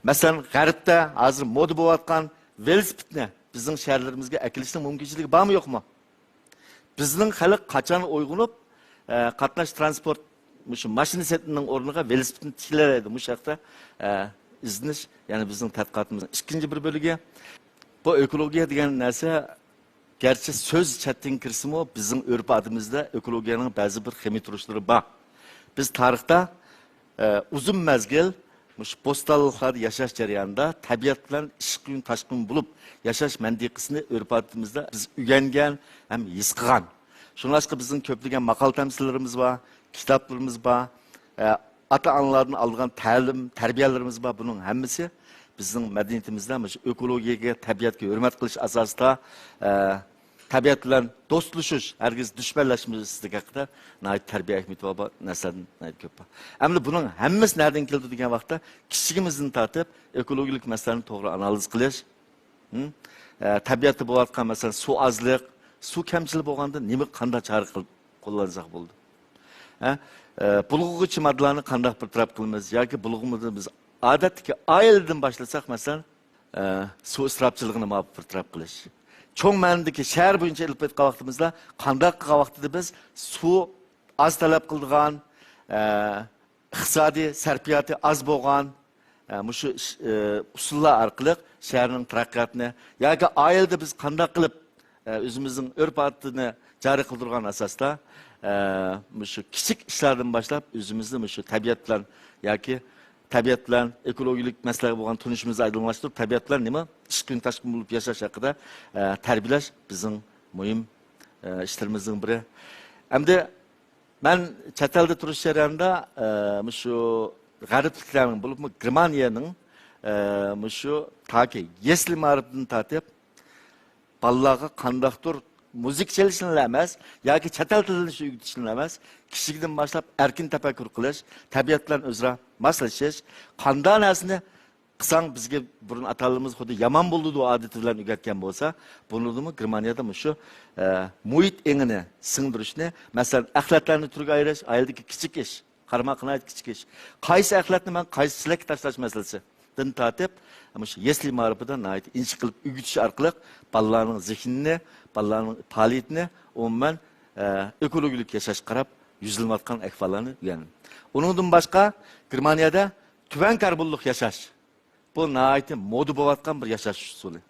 مەسىلەن، غەربتە ھازىر مودا بولۇۋاتقان ۋېلىسىپىتنى بىزنىڭ شەھەرلىرىمىزگە ئەكېلىشنىڭ مۇمكىنچىلىكى بارمۇ، يوقمۇ؟ بىزنىڭ خەلق قاچان ئويغىنىپ، ئە، قاتناش ترانسپورت، مۇشۇ ماشىنا سېتىننىڭ ئورنىغا ۋېلىسىپىتنى تىكلەيدۇ؟ مۇشۇ ھەقتە، ئە، ئىزدىنىش، يەنە بىزنىڭ تەتقىقاتىمىزنىڭ ئىككىنچى بىر بۆلىكى. بۇ ئېكولوگىيە دېگەن نەرسە گەرچە سۆز چەتتىن كىرسىمۇ، بىزنىڭ ئۆرپ-ئادىتىمىزدە ئېكولوگىيەنىڭ بەزى بىر خېمىر تۇرۇشلىرى بار. بىز تارىختا، ئە، ئۇزۇن مەزگىل مۇشۇ بوستانلىقلاردا ياشاش جەريانىدا تەبىئەت بىلەن ئىشقىن تاشقىن بولۇپ ياشاش مەنتىقىسىنى ئۆرپ-ئادىتىمىزدە بىز ئۆگەنگەن ھەم ھېس قىلغان. شۇڭلاشقا بىزنىڭ كۆپلىگەن ماقال-تەمسىللىرىمىز بار، كىتابلىرىمىز بار، ئە، ئاتا-ئانىلاردىن ئالىدىغان تەلىم، تەربىيەلىرىمىز بار. بۇنىڭ ھەممىسى بىزنىڭ مەدەنىيىتىمىزدە مۇشۇ ئېكولوگىيەگە، تەبىئەتكە ھۆرمەت قىلىش ئاساسىدا، ئە، تەبىئەت بىلەن دوستلىشىش، ھەرگىز دۈشمەنلەشمەسلىك ھەققىدە ناھايىتى تەربىيە ئەھمىيىتى بار، بار نەرسىلەردىن ناھايىتى كۆپ بار. ئەمدى بۇنىڭ ھەممىسى نەدىن كېلىدۇ دېگەن ۋاقىتتا، كىچىكىمىزدىن تارتىپ ئېكولوگىيەلىك مەسىلىلەرنى توغرا ئانالىز قىلىش، ھىم؟ ئە، تەبىئەتتە بولۇۋاتقان، مەسىلەن، سۇ ئازلىق، سۇ كەمچىلىك بولغاندا نېمە، قانداق چارە قىل-، قوللانساق بولىدۇ؟ ھە؟ ئە، بۇلغىغۇچى ماددىلارنى قانداق بىر تەرەپ قىلىمىز؟ ياكى بۇلغىمىدا بىز ئادەتتىكى ئائىلىدىن باشلىساق، مەسىلەن، ئە، سۇ ئىسراپچىلىقىنى ماۋۇ بىر تەرەپ قىلىش. چوڭ مەنىدىكى شەھەر بويىچە ئېلىپ ئېيتقان ۋاقتىمىزدا، قانداق قىلغان ۋاقتىدا بىز سۇ ئاز تەلەپ قىلىدىغان، ئە، ئىقتىسادىي سەرپىياتى ئاز بولغان، ئە، مۇشۇ ئىش، ئە، ئۇسۇللار ئارقىلىق شەھەرنىڭ تەرەققىياتىنى ياكى ئائىلىدە بىز قانداق قىلىپ، ئە، ئۆزىمىزنىڭ ئۆرپ-ئادىتىنى جارى قىلدۇرغان ئاساستا، ئە، مۇشۇ كىچىك ئىشلاردىن باشلاپ ئۆزىمىزنى مۇشۇ تەبىئەت بىلەن ياكى تەبىئەت بىلەن ئېكولوگىيەلىك مەسىلىلەرگە بولغان تونۇشىمىزنى ئايدىڭلاشتۇرۇپ، تەبىئەت بىلەن نېمە ئىشقىن تاشقىن بولۇپ ياشاش ھەققىدە، ئە، تەربىيەلەش بىزنىڭ مۇھىم، ئە، ئىشلىرىمىزنىڭ بىرى. ئەمدى مەن چەت ئەلدە تۇرۇش جەريانىدا، ئە، مۇشۇ غەربلىكلەرنىڭ، بولۇپمۇ گېرمانىيەنىڭ، ئە، مۇشۇ تاكى يەسلى مائارىپىدىن تارتىپ بالىلارغا قانداقتۇر مۇزىكا چېلىشنىلا ئەمەس ياكى چەت ئەل تىلىنى ئۆگىتىشنىلا ئەمەس، كىچىكىدىن باشلاپ ئەركىن تەپەككۇر قىلىش، تەبىئەت بىلەن ئۆزئارا ماسلىشىش، قانداق نەرسىنى قىلساڭ، بىزگە بۇرۇن ئاتا-ئانىلىرىمىز خۇددى يامان بولىدۇ ئادىتى بىلەن ئۆگەتكەن بولسا، بۇنىڭدىمۇ گېرمانىيەدە مۇشۇ، ئە، مۇھىت ئېڭىنى سىڭدۈرۈشنى، مەسىلەن، ئەخلەتلەرنى تۈرگە ئايرىش، ئائىلىدىكى كىچىك ئىش، قارىماققا ناھايىتى كىچىك ئىش. قايسى ئەخلەتنى مەن قايسى چېلەككە تاشلاش مەسىلىسىدىن تارتىپ، مۇشۇ يەسلى مائارىپىدا ناھايىتى ئىنچىكە قىلىپ ئۆگىتىش ئارقىلىق بالىلارنىڭ زېھنىنى، بالىلارنىڭ پائالىيىتىنى ئومۇمەن، ئە، ئېكولوگىيەلىك ياشاشقا قاراپ يۈزلىنىۋاتقان ئەھۋاللارنى ئۆگەندىم. ئۇنىڭدىن باشقا، گېرمانىيەدە تۆۋەن كاربونلۇق ياشاش، بۇ ناھايىتى مودا بولۇۋاتقان بىر ياشاش ئۇسۇلى.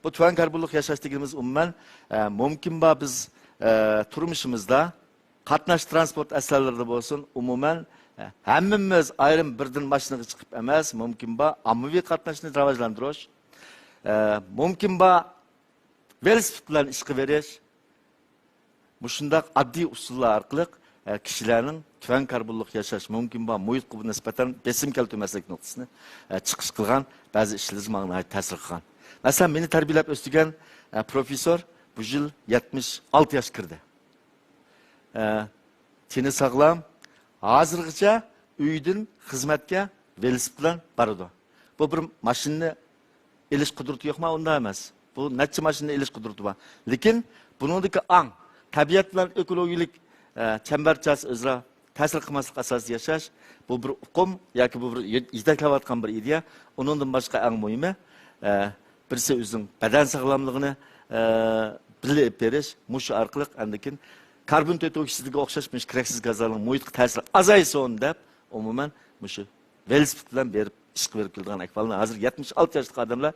بۇ تۆۋەن كاربونلۇق ياشاش دېگىنىمىز ئومۇمەن، ئە، مۇمكىن بار بىز، ئە، تۇرمۇشىمىزدا قاتناش ترانسپورت ئەسلىھەلىرىدە بولسۇن، ئومۇمەن، ئە، ھەممىمىز ئايرىم بىردىن ماشىنىغا چىقىپ ئەمەس، مۇمكىن بار ئاممىۋى قاتناشنى راۋاجلاندۇرۇش، ئە، مۇمكىن بار ۋېلىسىپىت بىلەن ئىشقا بېرىش، مۇشۇنداق ئاددىي ئۇسۇللار ئارقىلىق، ئە، كىشىلەرنىڭ تۆۋەن كاربونلۇق ياشاش، مۇمكىن بار مۇھىتقا نىسبەتەن بېسىم كەلتۈرمەسلىك نۇقتىسىنى، ئە، چىقىش قىلغان بەزى ئىشلىرىمىز ماڭا ناھايىتى تەسىر قىلغان. مەسىلەن، مېنى تەربىيەلەپ ئۆستۈرگەن، ئە، پروفېسسور بۇ يىل يەتمىش ئالتە ياشقا كىردى. ئە، تېنى ساغلام، ھازىرغىچە ئۆيدىن خىزمەتكە ۋېلىسىپىت بىلەن بارىدۇ. بۇ بىر ماشىنىنى ئېلىش قۇدرىتى يوقما؟ ئۇنداق ئەمەس. بۇ نەچچە ماشىنىنى ئېلىش قۇدرىتى بار. لېكىن بۇنىڭدىكى ئاڭ، تەبىئەت بىلەن ئېكولوگىيەلىك، ئە، چەمبەرچاس ئۆزئارا تەسىر قىلماسلىق ئاساسىدا ياشاش، بۇ بىر ئۇقۇم ياكى بۇ بىر يېتەكلەۋاتقان بىر ئىدىيە. ئۇنىڭدىن باشقا ئەڭ مۇھىمى، ئە، بىرسى ئۆزىنىڭ بەدەن ساغلاملىقىنى، ئە، بىللە ئېلىپ بېرىش، مۇشۇ ئارقىلىق ئاندىن كېيىن كاربون تۆت ئوكسىدىغا ئوخشاش مۇشۇ كېرەكسىز گازلارنىڭ مۇھىتقا تەسىرى ئازايسۇن دەپ، ئومۇمەن مۇشۇ ۋېلىسىپىت بىلەن بېرىپ ئىشقا بېرىپ كېلىدىغان ئەھۋالنى ھازىر يەتمىش ئالتە ياشلىق ئادەملەر،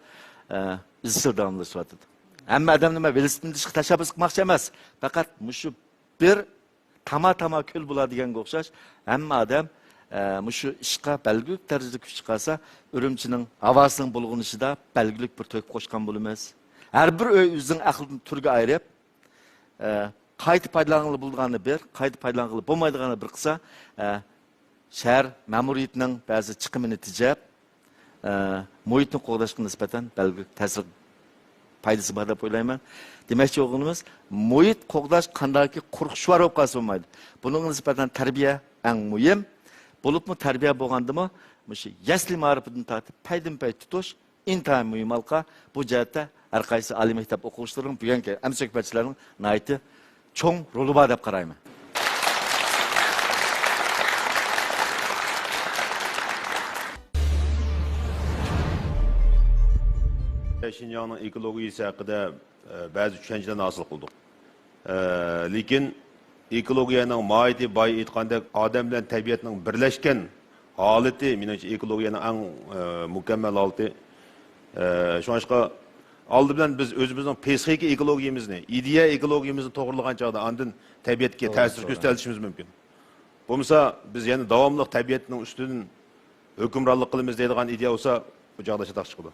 ئە، ئىزچىل داۋاملىشىۋاتىدۇ. ھەممە ئادەمنى مەن ۋېلىسىپىت مىنىشكە تەشەببۇس قىلماقچى ئەمەس. پەقەت مۇشۇ بىر تاما-تاما كۆل بولار دېگەنگە ئوخشاش، ھەممە ئادەم، ئە، مۇشۇ ئىشقا بەلگىلىك دەرىجىدە كۈچ چىقارسا، ئۈرۈمچىنىڭ ھاۋاسىنىڭ بۇلغىنىشىدا بەلگىلىك بىر تۆھپە قوشقان بولىمىز. ھەر بىر ئۆي ئۆزىنىڭ ئەقلىدىن تۈرگە ئايرىپ، ئە، قايتا پايدىلانغىلى بولىدىغاننى بىر، قايتا پايدىلانغىلى بولمايدىغاننى بىر قىلسا، ئە، شەھەر مەمۇرىيىتىنىڭ بەزى چىقىمىنى تېجەپ، ئە، مۇھىتنى قوغداشقا نىسبەتەن بەلگىلىك تەسىر پايدىسى بار دەپ ئويلايمەن. دېمەكچى بولغىنىمىز، مۇھىت قوغداش قانداقكى قۇرۇق شوئار بولۇپ قالسا بولمايدۇ. بۇنىڭغا نىسبەتەن تەربىيە ئەڭ مۇھىم. بولۇپمۇ تەربىيە بولغاندىمۇ، مۇشۇ يەسلى مائارىپىدىن تارتىپ پەيدىنپەي تۇتۇش ئىنتايىن مۇھىم ھالقا. بۇ جەھەتتە ھەر قايسى ئالىي مەكتەپ ئوقۇغۇچىلىرىنىڭ، بۈگۈنكى ھەم سۆھبەتچىلەرنىڭ ناھايىتى چوڭ رولى بار دەپ قارايمەن. شىنجاڭنىڭ ئېكولوگىيىسى ھەققىدە، ئە، بەزى چۈشەنچىلەرنى ھاسىل قىلدۇق. ئە، لېكىن ئېكولوگىيەنىڭ ماھىيىتى، بايا ئېيتقاندەك، ئادەم بىلەن تەبىئەتنىڭ بىرلەشكەن ھالىتى، مېنىڭچە، ئېكولوگىيەنىڭ ئەڭ، ئە، مۇكەممەل ھالىتى. ئە، شۇڭلاشقا، ئالدى بىلەن بىز ئۆزىمىزنىڭ پسىخىكا ئېكولوگىيىمىزنى، ئىدىيە ئېكولوگىيىمىزنى توغرىلىغان چاغدا، ئاندىن تەبىئەتكە توغرا، تەسىر توغرا. كۆرسىتەلىشىمىز مۇمكىن. بولمىسا، بىز يەنە داۋاملىق تەبىئەتنىڭ ئۈستىدىن ھۆكۈمرانلىق قىلىمىز دەيدىغان ئىدىيە بولسا، بۇ چاغدا چاتاق چىقىدۇ.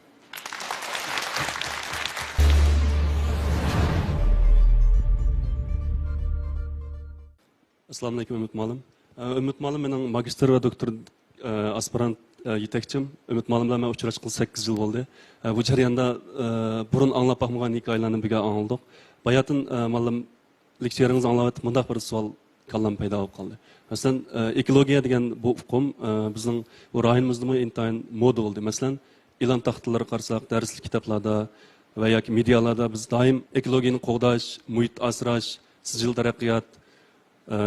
ئەسسالامۇئەلەيكۇم، ئۈمىد مۇئەللىم. ئە، ئۈمىد مۇئەللىم مېنىڭ ماگىستىر ۋە دوكتور، ئە، ئاسپىرانت، ئە، يېتەكچىم. ئۈمىد مۇئەللىم بىلەن مەن ئۇچراشقىلى سەككىز يىل بولدى. ئە، بۇ جەرياندا، ئە، بۇرۇن ئاڭلاپ باقمىغان ھېكايىلەرنى بىر ئاڭلىدۇق. باياتىن، ئە، مۇئەللىم لېكسىيەڭىزنى ئاڭلاۋاتىپ مۇنداق بىر سوئال كاللام پەيدا بولۇپ قالدى. مەسىلەن، ئە، ئېكولوگىيە دېگەن بۇ ئۇقۇم، ئە، بىزنىڭ بۇ رايونىمىزدىمۇ ئىنتايىن مودا بولدى. مەسىلەن، ئېلان تاختىلىرىغا قارىساق، دەرسلىك كىتابلاردا ۋە ياكى مېدىيالاردا بىز دائىم ئېكولوگىيەنى قوغداش، مۇھىت ئاسراش، سىجىل تەرەققىيات، ئە،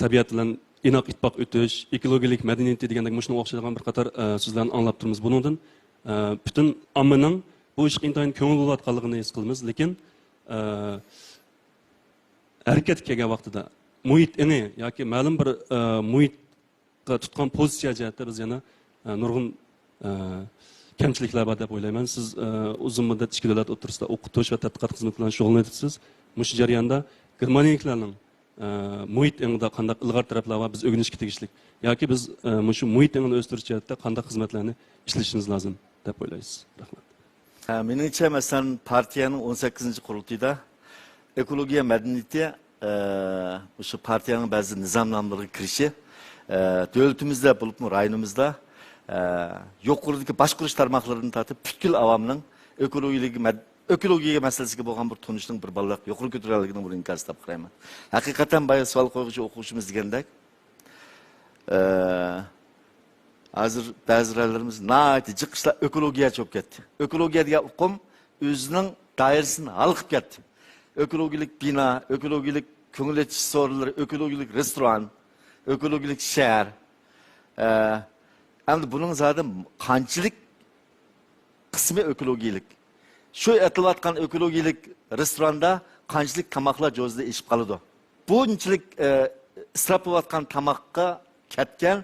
تەبىئەت بىلەن ئىناق ئىتتىپاق ئۆتۈش، ئېكولوگىيەلىك مەدەنىيىتى دېگەندەك مۇشۇنىڭغا ئوخشايدىغان بىر قاتار، ئە، سۆزلەرنى ئاڭلاپ تۇرىمىز. بۇنىڭدىن، ئە، پۈتۈن ئاممىنىڭ بۇ ئىشقا ئىنتايىن كۆڭۈل بۆلۈۋاتقانلىقىنى ھېس قىلىمىز. لېكىن، ئە، ھەرىكەتكە كەلگەن ۋاقتىدا مۇھىت ئېڭى ياكى مەلۇم بىر، ئە، مۇھىتقا تۇتقان پوزىتسىيە جەھەتتە بىز يەنە، ئە، نۇرغۇن، ئە، كەمچىلىكلەر بار دەپ ئويلايمەن. سىز، ئە، ئۇزۇن مۇددەت ئىككى دۆلەت ئوتتۇرىسىدا ئوقۇتۇش ۋە تەتقىقات خىزمىتى بىلەن شۇغۇللىنىۋېتىپسىز. مۇشۇ جەرياندا گېرمانىيەلىكلەرنىڭ، ئە، مۇھىت ئېڭىدا قانداق ئىلغار تەرەپلەر بار، بىز ئۆگىنىشكە تېگىشلىك ياكى بىز، ئە، مۇشۇ مۇھىت ئېڭىنى ئۆستۈرۈش جەھەتتە قانداق خىزمەتلەرنى ئىشلىشىمىز لازىم دەپ ئويلايسىز؟ رەھمەت. ئە، مېنىڭچە، مەسىلەن، پارتىيەنىڭ ئون سەككىزىنچى قۇرۇلتىيىدا ئېكولوگىيە مەدەنىيىتى، ئە، مۇشۇ پارتىيەنىڭ بەزى نىزامنامىلىرىغا كىرىشى، ئە، دۆلىتىمىزدە بولۇپمۇ رايونىمىزدا، ئە، يۇقىرىدىكى باشقۇرۇش تارماقلىرىدىن تارتىپ پۈتكۈل ئاۋامنىڭ ئېكولوگىيەلىك مەد-، ئېكولوگىيە مەسىلىسىگە بولغان بىر تونۇشنىڭ بىر بالدۇرراق يۇقىرى كۆتۈرۈلگەنلىكىنىڭ بىر ئىنكاسى دەپ قارايمەن. ھەقىقەتەن بايا سوئال قويغۇچى ئوقۇغۇچىمىز دېگەندەك، ئە، ھازىر بەزى رايونلىرىمىز ناھايىتى جىق ئىشلار ئېكولوگىيەچە بولۇپ كەتتى. ئېكولوگىيە دېگەن ئۇقۇم ئۆزىنىڭ دائىرىسىنى ھالقىپ كەتتى. ئېكولوگىيەلىك بىنا، ئېكولوگىيەلىك كۆڭۈل ئېچىش سورۇنلىرى، ئېكولوگىيەلىك رېستوران، ئېكولوگىيەلىك شەھەر. ئە، ئەمدى بۇنىڭ زادى قانچىلىك قىسمى ئېكولوگىيەلىك. شۇ ئېتىلىۋاتقان ئېكولوگىيەلىك رېستوراندا قانچىلىك تاماقلار جوزىدا ئېشىپ قالىدۇ؟ بۇنچىلىك، ئە، ئىسراپ بولۇۋاتقان تاماققا كەتكەن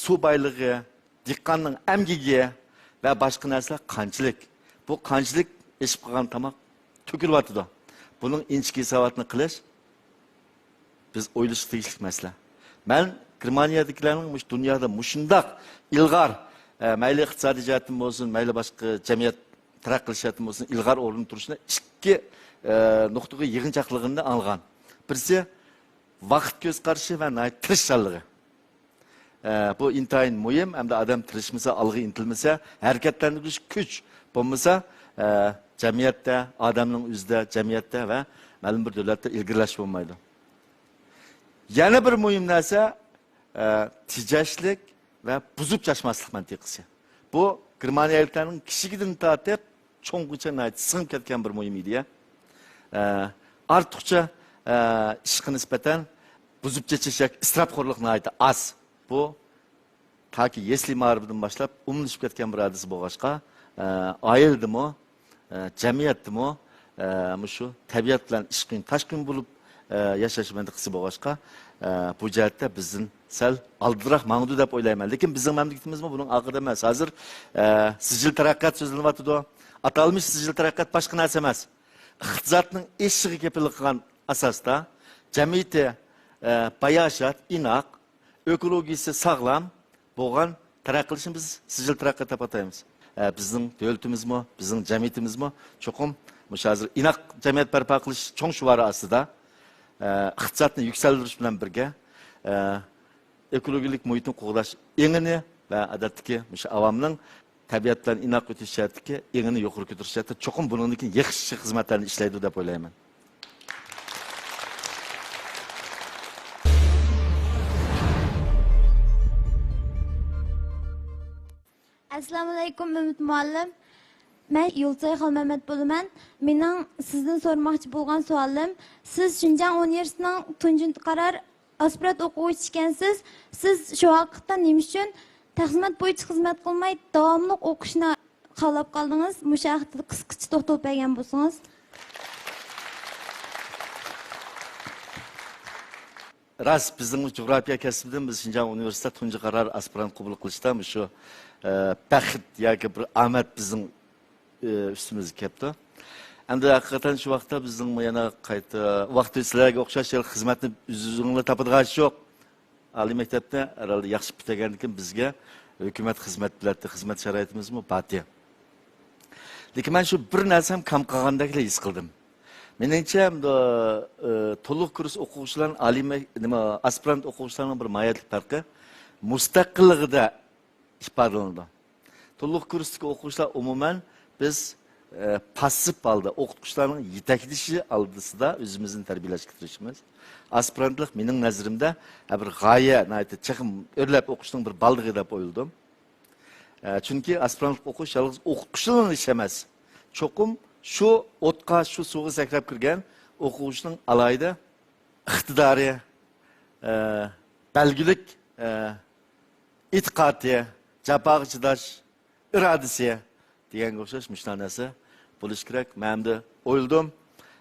سۇ بايلىقى، دېھقاننىڭ ئەمگىكى ۋە باشقا نەرسىلەر قانچىلىك؟ بۇ قانچىلىك ئېشىپ قالغان تاماق تۆكۈلۈۋاتىدۇ؟ بۇنىڭ ئىنچىكە ھېساباتىنى قىلىش بىز ئويلىشىشقا تېگىشلىك مەسىلە. مەن گېرمانىيەدىكىلەرنىڭ مۇشۇ دۇنيادا مۇشۇنداق ئىلغار، ئە، مەيلى ئىقتىسادىي جەھەتتىن بولسۇن، مەيلى باشقا جەمئىيەت تەرەققىي قىلىش جەھەتتىن بولسۇن، ئىلغار ئورۇندا تۇرۇشىنى ئىككى، ئە، نۇقتىغا يىغىنچاقلىغىنىنى ئاڭلىغان. بىرسى ۋاقىت كۆز قارىشى ۋە ناھايىتى تىرىشچانلىقى. ئە، بۇ ئىنتايىن مۇھىم ھەمدە ئادەم تىرىشمىسا، ئالغا ئىنتىلمىسا، ھەرىكەتلەندۈرگۈچ كۈچ بولمىسا، ئە، جەمئىيەتتە، ئادەمنىڭ ئۆزىدە، جەمئىيەتتە ۋە مەلۇم بىر دۆلەتتە ئىلگىرىلەش بولمايدۇ. يەنە بىر مۇھىم نەرسە، ئە، تېجەشلىك ۋە بۇزۇپ چاچماسلىق مەنتىقىسى. بۇ گېرمانىيەلىكلەرنىڭ كىچىكىدىن تارتىپ چوڭغىچە ناھايىتى سىڭىپ كەتكەن بىر مۇھىم ئىدىيە. ئە، ئارتۇقچە، ئە، ئىشقا نىسبەتەن بۇزۇپ چېچىش ياكى ئىسراپخورلۇق ناھايىتى ئاز. بۇ تاكى يەسلى مائارىپىدىن باشلاپ ئومۇملىشىپ كەتكەن بىر ھادىسە بولغاچقا، ئە، ئائىلىدىمۇ، ئە، جەمئىيەتتىمۇ، ئە، مۇشۇ تەبىئەت بىلەن ئىشقىن تاشقىن بولۇپ، ئە، ياشاش مەنتىقىسى بولغاچقا، ئە، بۇ جەھەتتە بىزدىن سەل ئالدىراق ماڭىدۇ دەپ ئويلايمەن. لېكىن بىزنىڭ مەملىكىتىمىزمۇ بۇنىڭ ئارقىدا ئەمەس. ھازىر، ئە، سىجىل تەرەققىيات سۆزلىنىۋاتىدۇ. ئاتالمىش سىجىل تەرەققىيات باشقا نەرسە ئەمەس. ئىقتىسادنىڭ ئېشىشىغا كېپىللىك قىلغان ئاساستا جەمئىيىتى، ئە، باياشات، ئىناق، ئېكولوگىيىسى ساغلام بولغان تەرەققىي قىلىشنى بىز سىجىل تەرەققىيات دەپ ئاتايمىز. ئە، بىزنىڭ دۆلىتىمىزمۇ، بىزنىڭ جەمئىيىتىمىزمۇ چوقۇم مۇشۇ ھازىر ئىناق جەمئىيەت بەرپا قىلىش چوڭ شوئارى ئاستىدا، ئە، ئىقتىسادنى يۈكسەلدۈرۈش بىلەن بىرگە، ئە، ئېكولوگىيەلىك مۇھىتنى قوغداش ئېڭىنى ۋە ئادەتتىكى مۇشۇ ئاۋامنىڭ تەبىئەت بىلەن ئىناق ئۆتۈش جەھەتتىكى ئېڭىنى يۇقىرى كۆتۈرۈش جەھەتتە چوقۇم بۇنىڭدىن كېيىن ياخشى خىزمەتلەرنى ئىشلەيدۇ دەپ ئويلايمەن. ئەسسالامۇئەلەيكۇم، ئۈمىد مۇئەللىم. مەن يۇلتۇزئاي خالمەمەت بولىمەن. مېنىڭ سىزدىن سورىماقچى بولغان سوئالىم، سىز شىنجاڭ ئۇنىۋېرسىتېتىنىڭ تۇنجى قارار ئاسپىرانت ئوقۇغۇچىسى ئىكەنسىز. سىز شۇ ۋاقىتتا نېمە ئۈچۈن تەقسىمات بويىچە خىزمەت قىلماي، داۋاملىق ئوقۇشنى خالاپ قالدىڭىز؟ مۇشۇ ھەقتە قىسقىچە توختىلىپ بەرگەن بولسىڭىز. راست، بىزنىڭ جۇغراپىيە كەسپىدىن بىز شىنجاڭ ئۇنىۋېرسىتېتىدا تۇنجى قارار ئاسپىرانت قوبۇل قىلىشتا مۇشۇ، ئە، بەخت ياكى بىر ئامەت بىزنىڭ، ئە، ئۈستىمىزگە كەپتۇ. ئەمدى ھەقىقەتەن شۇ ۋاقىتتا بىزنىڭ يەنە قايتا ۋاقتى سىلەرگە ئوخشاش خىزمەتنى ئۆزۈڭلار تاپىدىغان ئىش يوق. ئالىي مەكتەپنى ھەرھالدا ياخشى پۈتتۈرگەندىن كېيىن بىزگە ھۆكۈمەت خىزمەت بېرەتتى، خىزمەت شارائىتىمىزمۇ بارتى. لېكىن مەن شۇ بىر نەرسەم كەم قالغاندەكلا ھېس قىلدىم. مېنىڭچە، ئە، تولۇق كۇرس ئوقۇغۇچىلار، ئالىي مەك-، نېمە، ئاسپىرانت ئوقۇغۇچىلارنىڭ بىر ماھىيەتلىك پەرقى، مۇستەقىللىقىدا ئىپادىلىنىدۇ. تولۇق كۇرستىكى ئوقۇغۇچىلار ئومۇمەن بىز، ئە، پاسسىپ ھالدا ئوقۇتقۇچىلارنىڭ يېتەكلىشى ئالدىسىدا ئۆزىمىزنى تەربىيەلەشكە تىرىشىمىز. ئاسپىرانتلىق مېنىڭ نەزىرىمدە، ئە، بىر غايە، ناھايىتى چېقىم ئۆرلەپ ئوقۇشنىڭ بىر بالدىقى دەپ ئويلىدىم. ئە، چۈنكى ئاسپىرانتلىق ئوقۇش يالغۇز ئوقۇتقۇچىلارنىڭ ئىشى ئەمەس. چوقۇم شۇ ئوتقا، شۇ سۇغا سەكرەپ كىرگەن ئوقۇغۇچىنىڭ ئالاھىدە ئىقتىدارى، ئە، بەلگىلىك، ئە، ئېتىقادى، جاپاغا چىداش ئىرادىسى دېگەنگە ئوخشاش مۇشۇنداق نەرسە بولۇشى كېرەك. مەن ئەمدى ئويلىدىم،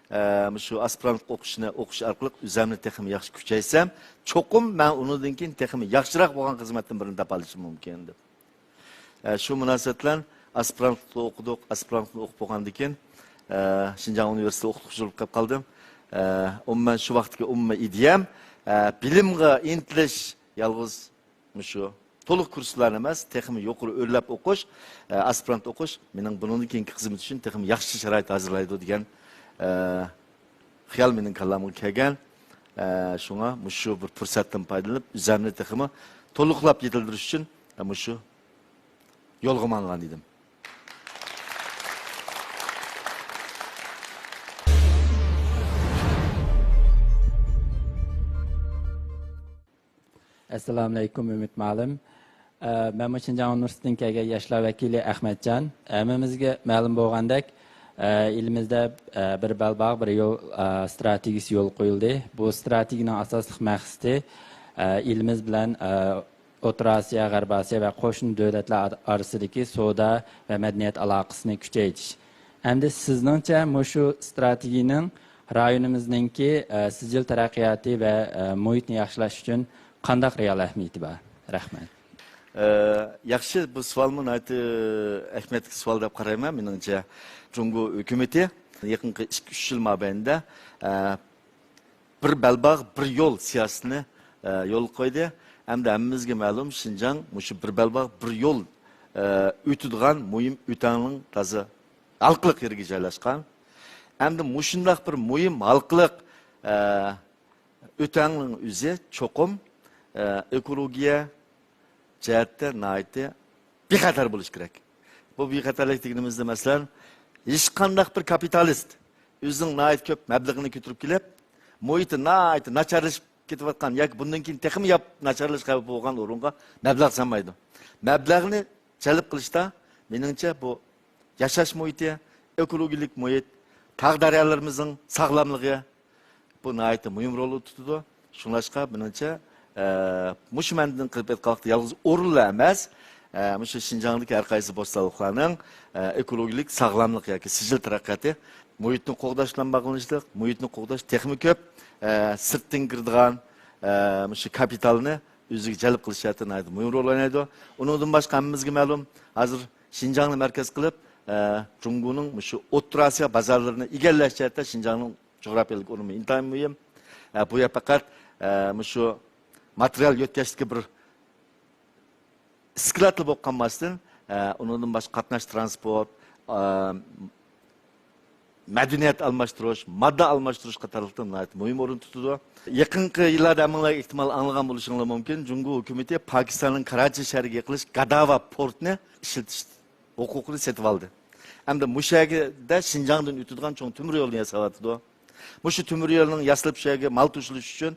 ئە، مۇشۇ ئاسپىرانتلىق ئوقۇشنى ئوقۇش ئارقىلىق ئۆزۈمنى تېخىمۇ ياخشى كۈچەيتسەم، چوقۇم مەن ئۇنىڭدىن كېيىن تېخىمۇ ياخشىراق بولغان خىزمەتتىن بىرنى تاپالىشىم مۇمكىن دەپ. ئە، شۇ مۇناسىۋەت بىلەن ئاسپىرانتلىقتا ئوقۇدۇق، ئاسپىرانتلىقتا ئوقۇپ بولغاندىن كېيىن، ئە، شىنجاڭ ئۇنىۋېرسىتېتىدا ئوقۇتقۇچى بولۇپ قېلىپ قالدىم. ئە، ئومۇمەن شۇ ۋاقىتتىكى ئومۇمىي ئىدىيەم، ئە، بىلىمغا ئىنتىلىش يالغۇز مۇشۇ تولۇق كۇرسلارنى ئەمەس، تېخىمۇ يۇقىرى ئۆرلەپ ئوقۇش، ئە، ئاسپىرانت ئوقۇش مېنىڭ بۇنىڭدىن كېيىنكى خىزمىتى ئۈچۈن تېخىمۇ ياخشى شارائىت ھازىرلايدۇ دېگەن، ئە، خىيال مېنىڭ كاللامغا كەلگەن. ئە، شۇڭا مۇشۇ بىر پۇرسەتتىن پايدىلىنىپ، ئۆزۈمنى تېخىمۇ تولۇقلاپ يېتىلدۈرۈش ئۈچۈن، ئە، مۇشۇ يولغا ماڭغان ئىدىم. ئەسسالامۇئەلەيكۇم، ئۈمىد مۇئەللىم. ئە، مەنمۇ شىنجاڭ ئۇنىۋېرسىتېتىدىن كەلگەن ياشلار ۋەكىلى ئەخمەتجان. ھەممىمىزگە مەلۇم بولغاندەك، ئە، ئېلىمىزدە، ئە، بىر بەلباغ، بىر يول، ئە، ستراتېگىيىسى يولغا قويۇلدى. بۇ ستراتېگىيىنىڭ ئاساسلىق مەقسىتى، ئە، ئېلىمىز بىلەن، ئە، ئوتتۇرا ئاسىيا، غەربىي ئاسىيا ۋە قوشنا دۆلەتلەر ئار-، ئارىسىدىكى سودا ۋە مەدەنىيەت ئالاقىسىنى كۈچەيتىش. ئەمدى سىزنىڭچە مۇشۇ ستراتېگىيىنىڭ رايونىمىزنىڭكى، ئە، سىجىل تەرەققىياتى ۋە، ئە، مۇھىتنى ياخشىلاش ئۈچۈن قانداق رېئال ئەھمىيىتى بار؟ رەھمەت. ئە، ياخشى، بۇ سوئالمۇ ناھايىتى ئەھمىيەتلىك سوئال دەپ قارايمەن. مېنىڭچە، جۇڭگو ھۆكۈمىتى يېقىنقى ئىككى، ئۈچ يىل مابەينىدە، ئە، بىر بەلباغ، بىر يول سىياسىتىنى، ئە، يولغا قويدى. ھەمدە ھەممىمىزگە مەلۇم، شىنجاڭ مۇشۇ بىر بەلباغ، بىر يول، ئە، ئۆتىدىغان مۇھىم ئۆتەڭنىڭ تازا ھالقىلىق يېرىگە جايلاشقان. ئەمدى مۇشۇنداق بىر مۇھىم ھالقىلىق، ئە، ئۆتەڭنىڭ ئۆزى چوقۇم، ئە، ئېكولوگىيە جەھەتتە ناھايىتى بىخەتەر بولۇشى كېرەك. بۇ بىخەتەرلىك دېگىنىمىزدە، مەسىلەن، ھېچقانداق بىر كاپىتالىست ئۆزىنىڭ ناھايىتى كۆپ مەبلىغىنى كۆتۈرۈپ كېلىپ، مۇھىتى ناھايىتى ناچارلىشىپ كېتىۋاتقان ياكى بۇندىن كېيىن تېخىمۇ ياپ-، ناچارلىشىش خەۋپى بولغان ئورۇنغا مەبلەغ سالمايدۇ. مەبلەغنى جەلپ قىلىشتا، مېنىڭچە، بۇ ياشاش مۇھىتى، ئېكولوگىيەلىك مۇھىت، تاغ دەريالىرىمىزنىڭ ساغلاملىقى، بۇ ناھايىتى مۇھىم رول تۇتىدۇ. شۇڭلاشقا، مېنىڭچە، ئە، مۇشۇ مەنىدىن قىلىپ ئېيتقانلىقتا، يالغۇز ئورۇنلا ئەمەس، ئە، مۇشۇ شىنجاڭدىكى ھەر قايسى بوستانلىقلارنىڭ، ئە، ئېكولوگىيەلىك ساغلاملىق ياكى سىجىل تەرەققىياتى، مۇھىتنى قوغداش بىلەن باغلىنىشلىق، مۇھىتنى قوغداش تېخىمۇ كۆپ، ئە، سىرتتىن كىرىدىغان، ئە، مۇشۇ كاپىتالنى ئۆزىگە جەلپ قىلىش جەھەتتە ناھايىتى مۇھىم رول ئوينايدۇ. ئۇنىڭدىن باشقا ھەممىمىزگە مەلۇم، ھازىر شىنجاڭنى مەركەز قىلىپ، ئە، جۇڭگونىڭ مۇشۇ ئوتتۇرا ئاسىيا بازارلىرىنى ئىگىلەش جەھەتتە شىنجاڭنىڭ جۇغراپىيەلىك ئورنى ئىنتايىن مۇھىم. ئە، بۇ يەر پەقەت، ئە، مۇشۇ ماتېرىيال يۆتكەشتىكى بىر ئىسكىلاتلا بولۇپ قالماستىن، ئە، ئۇنىڭدىن باشقا قاتناش ترانسپورت، ئە، مەدەنىيەت ئالماشتۇرۇش، ماددا ئالماشتۇرۇش قاتارلىقتا ناھايىتى مۇھىم ئورۇن تۇتىدۇ. يېقىنقى يىللاردا ھەممىڭلار ئېھتىمال ئاڭلىغان بولۇشۇڭلار مۇمكىن، جۇڭگو ھۆكۈمىتى پاكىستاننىڭ كاراچى شەھىرىگە يېقىنلىشىپ گاداۋا پورتنى ئىشلىتىش ھوقۇقىنى سېتىۋالدى. ئەمدى مۇشۇ يەردە شىنجاڭدىن ئۆتىدىغان چوڭ تۆمۈر يولنى ياساۋاتىدۇ. مۇشۇ تۆمۈر يولنىڭ ياسىلىپ شۇ يەرگە مال توشۇلۇشى ئۈچۈن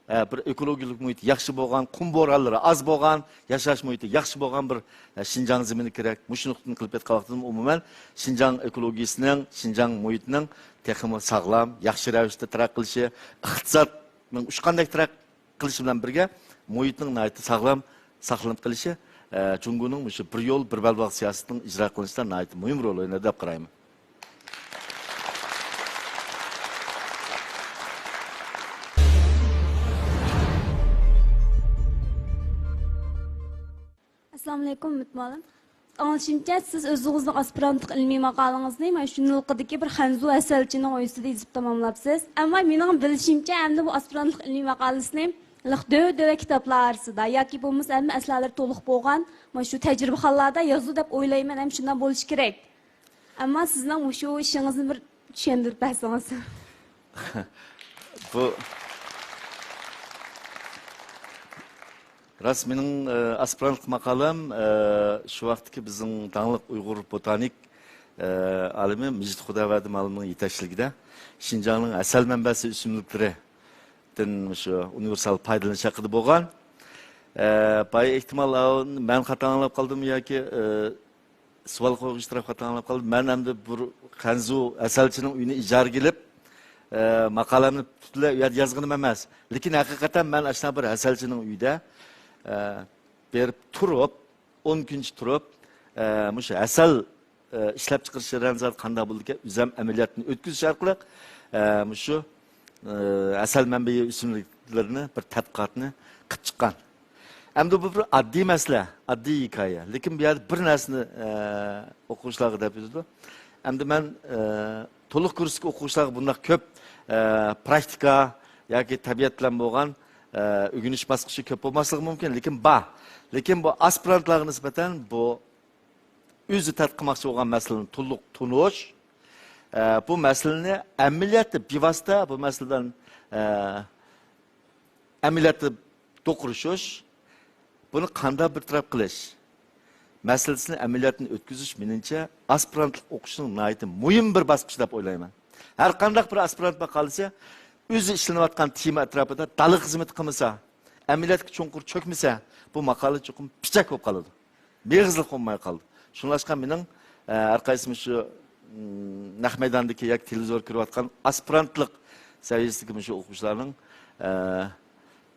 ئە، بىر ئېكولوگىيەلىك مۇھىتى ياخشى بولغان، قۇم بورانلىرى ئاز بولغان، ياشاش مۇھىتى ياخشى بولغان بىر، ئە، شىنجاڭ زېمىنى كېرەك. مۇشۇ نۇقتىدىن قىلىپ ئېيتقان ۋاقتىدا ئومۇمەن شىنجاڭ ئېكولوگىيىسىنىڭ، شىنجاڭ مۇھىتىنىڭ تېخىمۇ ساغلام، ياخشى رەۋىشتە تەرەققىي قىلىشى، ئىقتىسادنىڭ ئۇچقاندەك تەرەققىي قىلىشى بىلەن بىرگە، مۇھىتنىڭ ناھايىتى ساغلام ساقلىنىپ قېلىشى، ئە، جۇڭگونىڭ مۇشۇ بىر يول، بىر بەلباغ سىياسىتىنىڭ ئىجرا قىلىنىشىدا ناھايىتى مۇھىم رول ئوينايدۇ دەپ قارايمەن. ئەسسالامۇئەلەيكۇم، ئۈمىد مۇئەللىم. ئاڭلىشىمچە، سىز ئۆزىڭىزنىڭ ئاسپىرانتلىق ئىلمىي ماقالىڭىزنى مانا شۇ نىلقىدىكى بىر خەنزۇ ھەسەلچىنىڭ ئۆيىسىدە يېزىپ تاماملاپسىز. ئەمما مېنىڭ بىلىشىمچە، ئەمدى بۇ ئاسپىرانتلىق ئىلمىي ماقالىسىنى لىق دۆۋە-دۆۋە كىتابلار ئارىسىدا ياكى بولمىسا ھەممە ئەسەرلىرى تولۇق بولغان مانا شۇ تەجرىبىخانىلاردا يازىدۇ دەپ ئويلايمەن، ھەم شۇنداق بولۇشى كېرەك. ئەمما سىزنىڭ مۇشۇ ئىشىڭىزنى بىر چۈشەندۈرۈپ بەرسىڭىز. بۇ راست، مېنىڭ، ئە، ئاسپىرانتلىق ماقالەم، ئە، شۇ ۋاقىتتىكى بىزنىڭ داڭلىق ئۇيغۇر بوتانىك، ئە، ئالىمى مىجىت خۇداۋەردى مۇئەللىمنىڭ يېتەكچىلىكىدە شىنجاڭنىڭ ھەسەل مەنبەسى ئۆسۈملۈكلىرىدىن شۇ ئۇنىۋېرسال پايدىلىنىش ھەققىدە بولغان. ئە، بايا ئېھتىمال، ئاۋۇ مەن خاتا ئاڭلاپ قالدىممۇ ياكى، ئە، سوئال قويغۇچ تەرەپ خاتا ئاڭلاپ قالدى. مەن ئەمدى بىر خەنزۇ ھەسەلچىنىڭ ئۆيىنى ئىجارىگە ئېلىپ، ئە، ماقالەمنى پۈتۈنلەي ئۇ يەردە يازغىنىم ئەمەس. لېكىن ھەقىقەتەن مەن ئاشۇنداق بىر ھەسەلچىنىڭ ئۆيىدە، ئە، بېرىپ تۇرۇپ، ئون كۈنچە تۇرۇپ، ئە، مۇشۇ ھەسەل، ئە، ئىشلەپچىقىرىش جەريانى زادى قانداق بولىدىكەن، ئۆزۈم ئەمەلىياتنى ئۆتكۈزۈش ئارقىلىق، ئە، مۇشۇ، ئە، ھەسەل مەنبەي ئۆسۈملۈكلىرىنى بىر تەتقىقاتنى قىلىپ چىققان. ئەمدى بۇ بىر ئاددىي مەسىلە، ئاددىي ھېكايە. لېكىن بۇ يەردە بىر نەرسىنى، ئە، ئوقۇغۇچىلارغا دەپ ئۆتىدۇ. ئەمدى مەن، ئە، تولۇق كۇرستىكى ئوقۇغۇچىلارغا بۇنداق كۆپ، ئە، پراكتىكا ياكى تەبىئەت بىلەن بولغان، ئە، ئۆگىنىش باسقۇچى كۆپ بولماسلىقى مۇمكىن، لېكىن بار. لېكىن بۇ ئاسپىرانتلارغا نىسبەتەن بۇ ئۆزى تەتقىق قىلماقچى بولغان مەسىلىنى تولۇق تونۇش، ئە، بۇ مەسىلىنى ئەمەلىيەتتە بىۋاسىتە بۇ مەسىلىدىن، ئە، ئەمەلىيەتتە دوقۇرۇشۇش، بۇنى قانداق بىر تەرەپ قىلىش مەسىلىسىنى ئەمەلىيەتتىن ئۆتكۈزۈش، مېنىڭچە، ئاسپىرانتلىق ئوقۇشنىڭ ناھايىتى مۇھىم بىر باسقۇچى دەپ ئويلايمەن. ھەر قانداق بىر ئاسپىرانت ماقالىسى ئۆزى ئىشلىنىۋاتقان تېما ئەتراپىدا دالا خىزمىتى قىلمىسا، ئەمەلىيەتكە چوڭقۇر چۆكمىسە، بۇ ماقالە چوقۇم پىچەك بولۇپ قالىدۇ. مېغىزلىق بولماي قالدى. شۇڭلاشقا مېنىڭ، ئە، ھەر قايسى مۇشۇ، م، نەق مەيداندىكى ياكى تېلېۋىزور كۆرۈۋاتقان ئاسپىرانتلىق سەۋىيەسىدىكى مۇشۇ ئوقۇغۇچىلارنىڭ، ئە،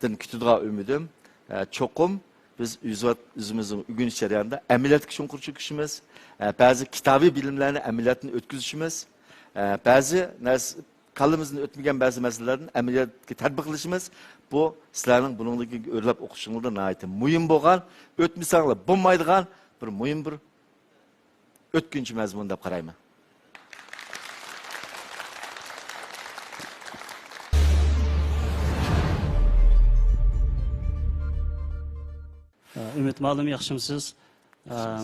دىن كۈتىدىغان ئۈمىدىم، ئە، چوقۇم بىز ئۆزىۋات-، ئۆزىمىزنىڭ ئۆگىنىش جەريانىدا ئەمەلىيەتكە چوڭقۇر چۆكۈشىمىز، ئە، بەزى كىتابىي بىلىملەرنى ئەمەلىيەتتىن ئۆتكۈزۈشىمىز، ئە، بەزى نەرسە، كاللىمىزدىن ئۆتمىگەن بەزى مەسىلىلەردىن ئەمەلىيەتكە تەتبىقلىشىمىز. بۇ سىلەرنىڭ بۇنىڭدىن كېيىنكى ئۆرلەپ ئوقۇشۇڭلاردا ناھايىتى مۇھىم بولغان، ئۆتمىسەڭلار بولمايدىغان بىر مۇھىم بىر ئۆتكۈنچى مەزمۇن دەپ قارايمەن. ئۈمىد مۇئەللىم، ياخشىمۇسىز؟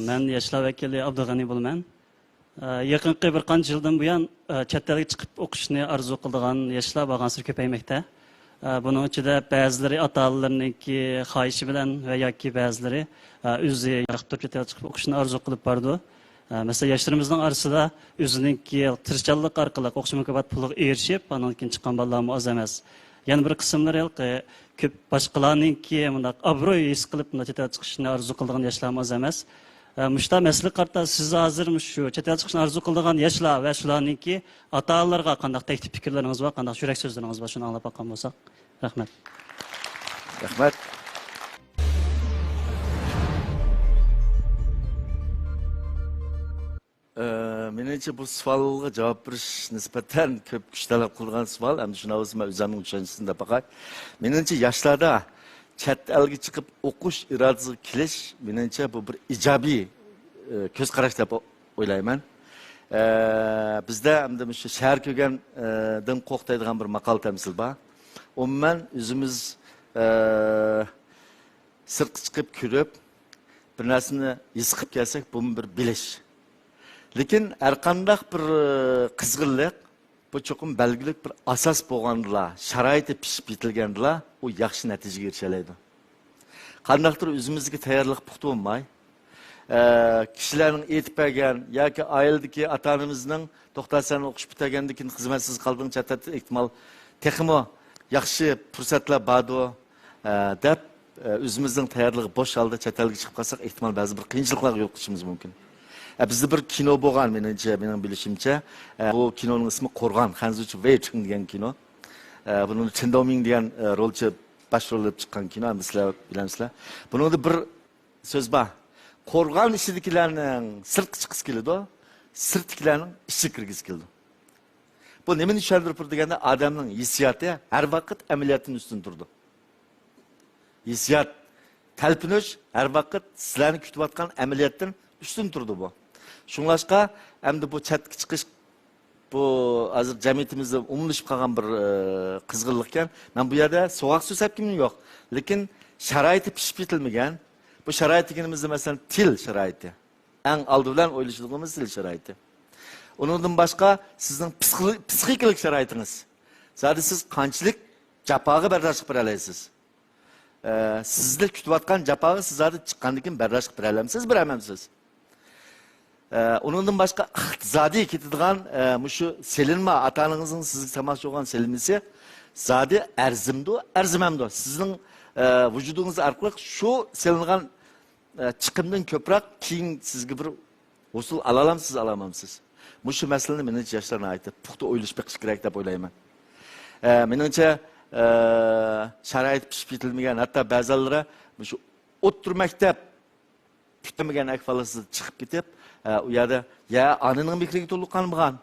مەن ياشلار ۋەكىلى ئابدۇغەنى بولىمەن. ئە، يېقىنقى بىر قانچە يىلدىن بۇيان، ئە، چەت ئەلگە چىقىپ ئوقۇشنى ئارزۇ قىلىدىغان ياشلار بارغانسېرى كۆپەيمەكتە. ئە، بۇنىڭ ئىچىدە بەزىلىرى ئاتا-ئانىلىرىنىڭكى خاھىشى بىلەن ۋە ياكى بەزىلىرى، ئە، ئۆزى ياقتۇرۇپ چەت ئەلگە چىقىپ ئوقۇشنى ئارزۇ قىلىپ بارىدۇ. ئە، مەسىلەن، ياشلىرىمىزنىڭ ئارىسىدا ئۆزىنىڭكى تىرىشچانلىق ئارقىلىق ئوقۇش مۇكاپات پۇلىغا ئېرىشىپ، ئاندىن كېيىن چىققان بالىلارمۇ ئاز ئەمەس. يەنە بىر قىسىملىرى ھېلىقى كۆپ باشقىلارنىڭكى مۇنداق ئابرۇي ھېس قىلىپ، مۇنداق چەت ئەلگە چىقىشنى ئارزۇ قىلىدىغان ياشلارمۇ ئاز ئەمەس. ئە، مۇشۇنداق مەسىلىگە قارىتا سىز ھازىر مۇشۇ چەت ئەلگە چىقىشنى ئارزۇ قىلىدىغان ياشلار ۋە شۇلارنىڭكى ئاتا-ئانىلىرىغا قانداق تەكلىپ پىكىرلىرىڭىز بار، قانداق يۈرەك سۆزلىرىڭىز بار، شۇنى ئاڭلاپ باققان بولساق. رەھمەت. رەھمەت. ئە، مېنىڭچە، بۇ سوئالغا جاۋاب بېرىش نىسبەتەن كۆپ كۈچ تەلەپ قىلىدىغان سوئال. ئەمدى شۇنداق بولسا، مەن ئۆزۈمنىڭ چۈشەنچىسىنى دەپ باقاي. مېنىڭچە، ياشلاردا چەت ئەلگە چىقىپ ئوقۇش ئىرادىسىگە كېلىش، مېنىڭچە، بۇ بىر ئىجابىي، ئە، كۆز قاراش دەپ ئويلايمەن. ئە، بىزدە ئەمدى مۇشۇ شەھەر كۆرگەندىن قورق دەيدىغان بىر ماقال تەمسىل بار. ئومۇمەن، ئۆزىمىز، ئە، سىرتقا چىقىپ كۆرۈپ، بىر نەرسىنى ھېس قىلىپ كەلسەك، بۇمۇ بىر بىلىش. لېكىن ھەرقانداق بىر، ئە، قىزغىنلىق، بۇ چوقۇم بەلگىلىك بىر ئاساس بولغاندىلا، شارائىتى پىشىپ يېتىلگەندىلا، ئۇ ياخشى نەتىجىگە ئېرىشەلەيدۇ. قانداقتۇر ئۆزىمىزدىكى تەييارلىق پۇختا بولماي، ئە، كىشىلەرنىڭ ئېيتىپ بەرگەن ياكى ئائىلىدىكى ئاتا-ئانىمىزنىڭ، «توختا، سەن ئوقۇش پۈتتۈرگەندىن كېيىن خىزمەتسىز قالدىڭ، چەت ئەلدە ئېھتىمال تېخىمۇ ياخشى پۇرسەتلەر باردۇ»، ئە، دەپ، ئە، ئۆزىمىزنىڭ تەييارلىقى بوش ھالدا چەت ئەلگە چىقىپ قالساق، ئېھتىمال بەزى بىر قىيىنچىلىقلارغا يولۇقۇشىمىز مۇمكىن. ئە، بىزدە بىر كىنو بولغان، مېنىڭچە، مېنىڭ بىلىشىمچە، ئە، بۇ كىنونىڭ ئىسمى قورغان، خەنزۇچە ۋېيچىڭ دېگەن كىنو. ئە، بۇنىڭدا چېن داۋمىڭ دېگەن، ئە، رولچى باش رول ئېلىپ چىققان كىنو، ئەمدى سىلەر بىلەمسىلەر. بۇنىڭدا بىر سۆز بار. قورغان ئىچىدىكىلەرنىڭ سىرتقا چىققۇسى كېلىدۇ، سىرتتىكىلەرنىڭ ئىچىگە كىرگۈسى كېلىدۇ. بۇ نېمىنى چۈشەندۈرۈپ تۇرىدۇ دېگەندە، ئادەمنىڭ ھېسسىياتى ھەر ۋاقىت ئەمەلىيەتتىن ئۈستۈن تۇرىدۇ. ھېسسىيات، تەلپۈنۈش ھەر ۋاقىت سىلەرنى كۈتۈۋاتقان ئەمەلىيەتتىن ئۈستۈن تۇرىدۇ بۇ. شۇڭلاشقا، ئەمدى بۇ چەتكە چىقىش، بۇ ھازىر جەمئىيىتىمىزدە ئومۇملىشىپ قالغان بىر، ئە، قىزغىنلىقكەن. مەن بۇ يەردە سوغۇق سۆز ئەپ كىمىم يوق. لېكىن شارائىتى پىشىپ يېتىلمىگەن. بۇ شارائىت دېگىنىمىزدە، مەسىلەن، تىل شارائىتى. ئەڭ ئالدى بىلەن ئويلىشىدىغىنىمىز تىل شارائىتى. ئۇنىڭدىن باشقا سىزنىڭ پسىخ-، پسىخىكىلىق شارائىتىڭىز. زادى سىز قانچىلىك جاپاغا بەرداشلىق بېرەلەيسىز؟ ئە، سىزدە كۈتۈۋاتقان جاپاغا سىز زادى چىققاندىن كېيىن بەرداشلىق بېرەلەمسىز، بېرەلمەمسىز؟ ئە، ئۇنىڭدىن باشقا ئىقتىسادىي كېتىدىغان، ئە، مۇشۇ سېلىنما، ئاتا-ئانىڭىزنىڭ سىزگە ساناشتۇرغان سېلىنمىسى زادى ئەرزىمدۇ، ئەرزىمەمدۇ؟ سىزنىڭ، ئە، ۋۇجۇدىڭىز ئارقىلىق شۇ سېلىنغان، ئە، چىقىمدىن كۆپرەك كېيىن سىزگە بىر ھوسۇل ئالالامسىز، ئالالمامسىز؟ مۇشۇ مەسىلىنى، مېنىڭچە، ياشلار ناھايىتى پۇختا ئويلىشىپ بېقىشى كېرەك دەپ ئويلايمەن. ئە، مېنىڭچە، ئە، شارائىت پىشىپ يېتىلمىگەن، ھەتتا بەزىلىرى مۇشۇ ئوتتۇرا مەكتەپ پۈتتۈرمىگەن ئەھۋالسىز چىقىپ كېتىپ، ئە، ئۇ يەردە، يا ئانىنىڭ مېھرىگە تولۇق قانمىغان،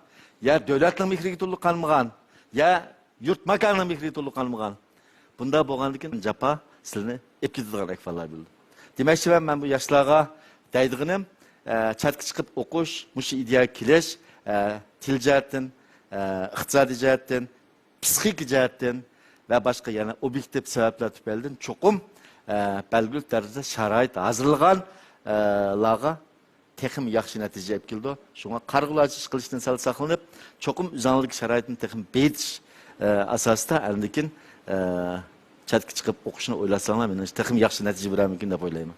يا دۆلەتنىڭ مېھرىگە تولۇق قانمىغان، يا يۇرت ماكاننىڭ مېھرىگە تولۇق قانمىغان. بۇنداق بولغاندىكىن جاپا سىلىنى ئېلىپ كېتىدىغان ئەھۋاللار بولىدۇ. دېمەكچىمەن، مەن بۇ ياشلارغا دەيدىغىنىم، ئە، چەتكە چىقىپ ئوقۇش، مۇشۇ ئىدىيەگە كېلىش، ئە، تىل جەھەتتىن، ئە، ئىقتىسادىي جەھەتتىن، پسىخىكا جەھەتتىن ۋە باشقا يەنە ئوبيېكتىپ سەۋەبلەر تۈپەيلىدىن چوقۇم، ئە، بەلگىلىك دەرىجىدە شارائىت ھازىرلىغان، ئە، لارغا تېخىمۇ ياخشى نەتىجە ئېلىپ كېلىدۇ. شۇڭا قارىغۇلارچە ئىش قىلىشتىن سەل ساقلىنىپ، چوقۇم ئۆزىڭىزدىكى شارائىتنى تېخىمۇ بېيىتىش، ئە، ئاساسىدا ئاندىن كېيىن، ئە، چەتكە چىقىپ ئوقۇشنى ئويلاشساڭلار، مېنىڭچە تېخىمۇ ياخشى نەتىجە بېرەرمىكىن دەپ ئويلايمەن.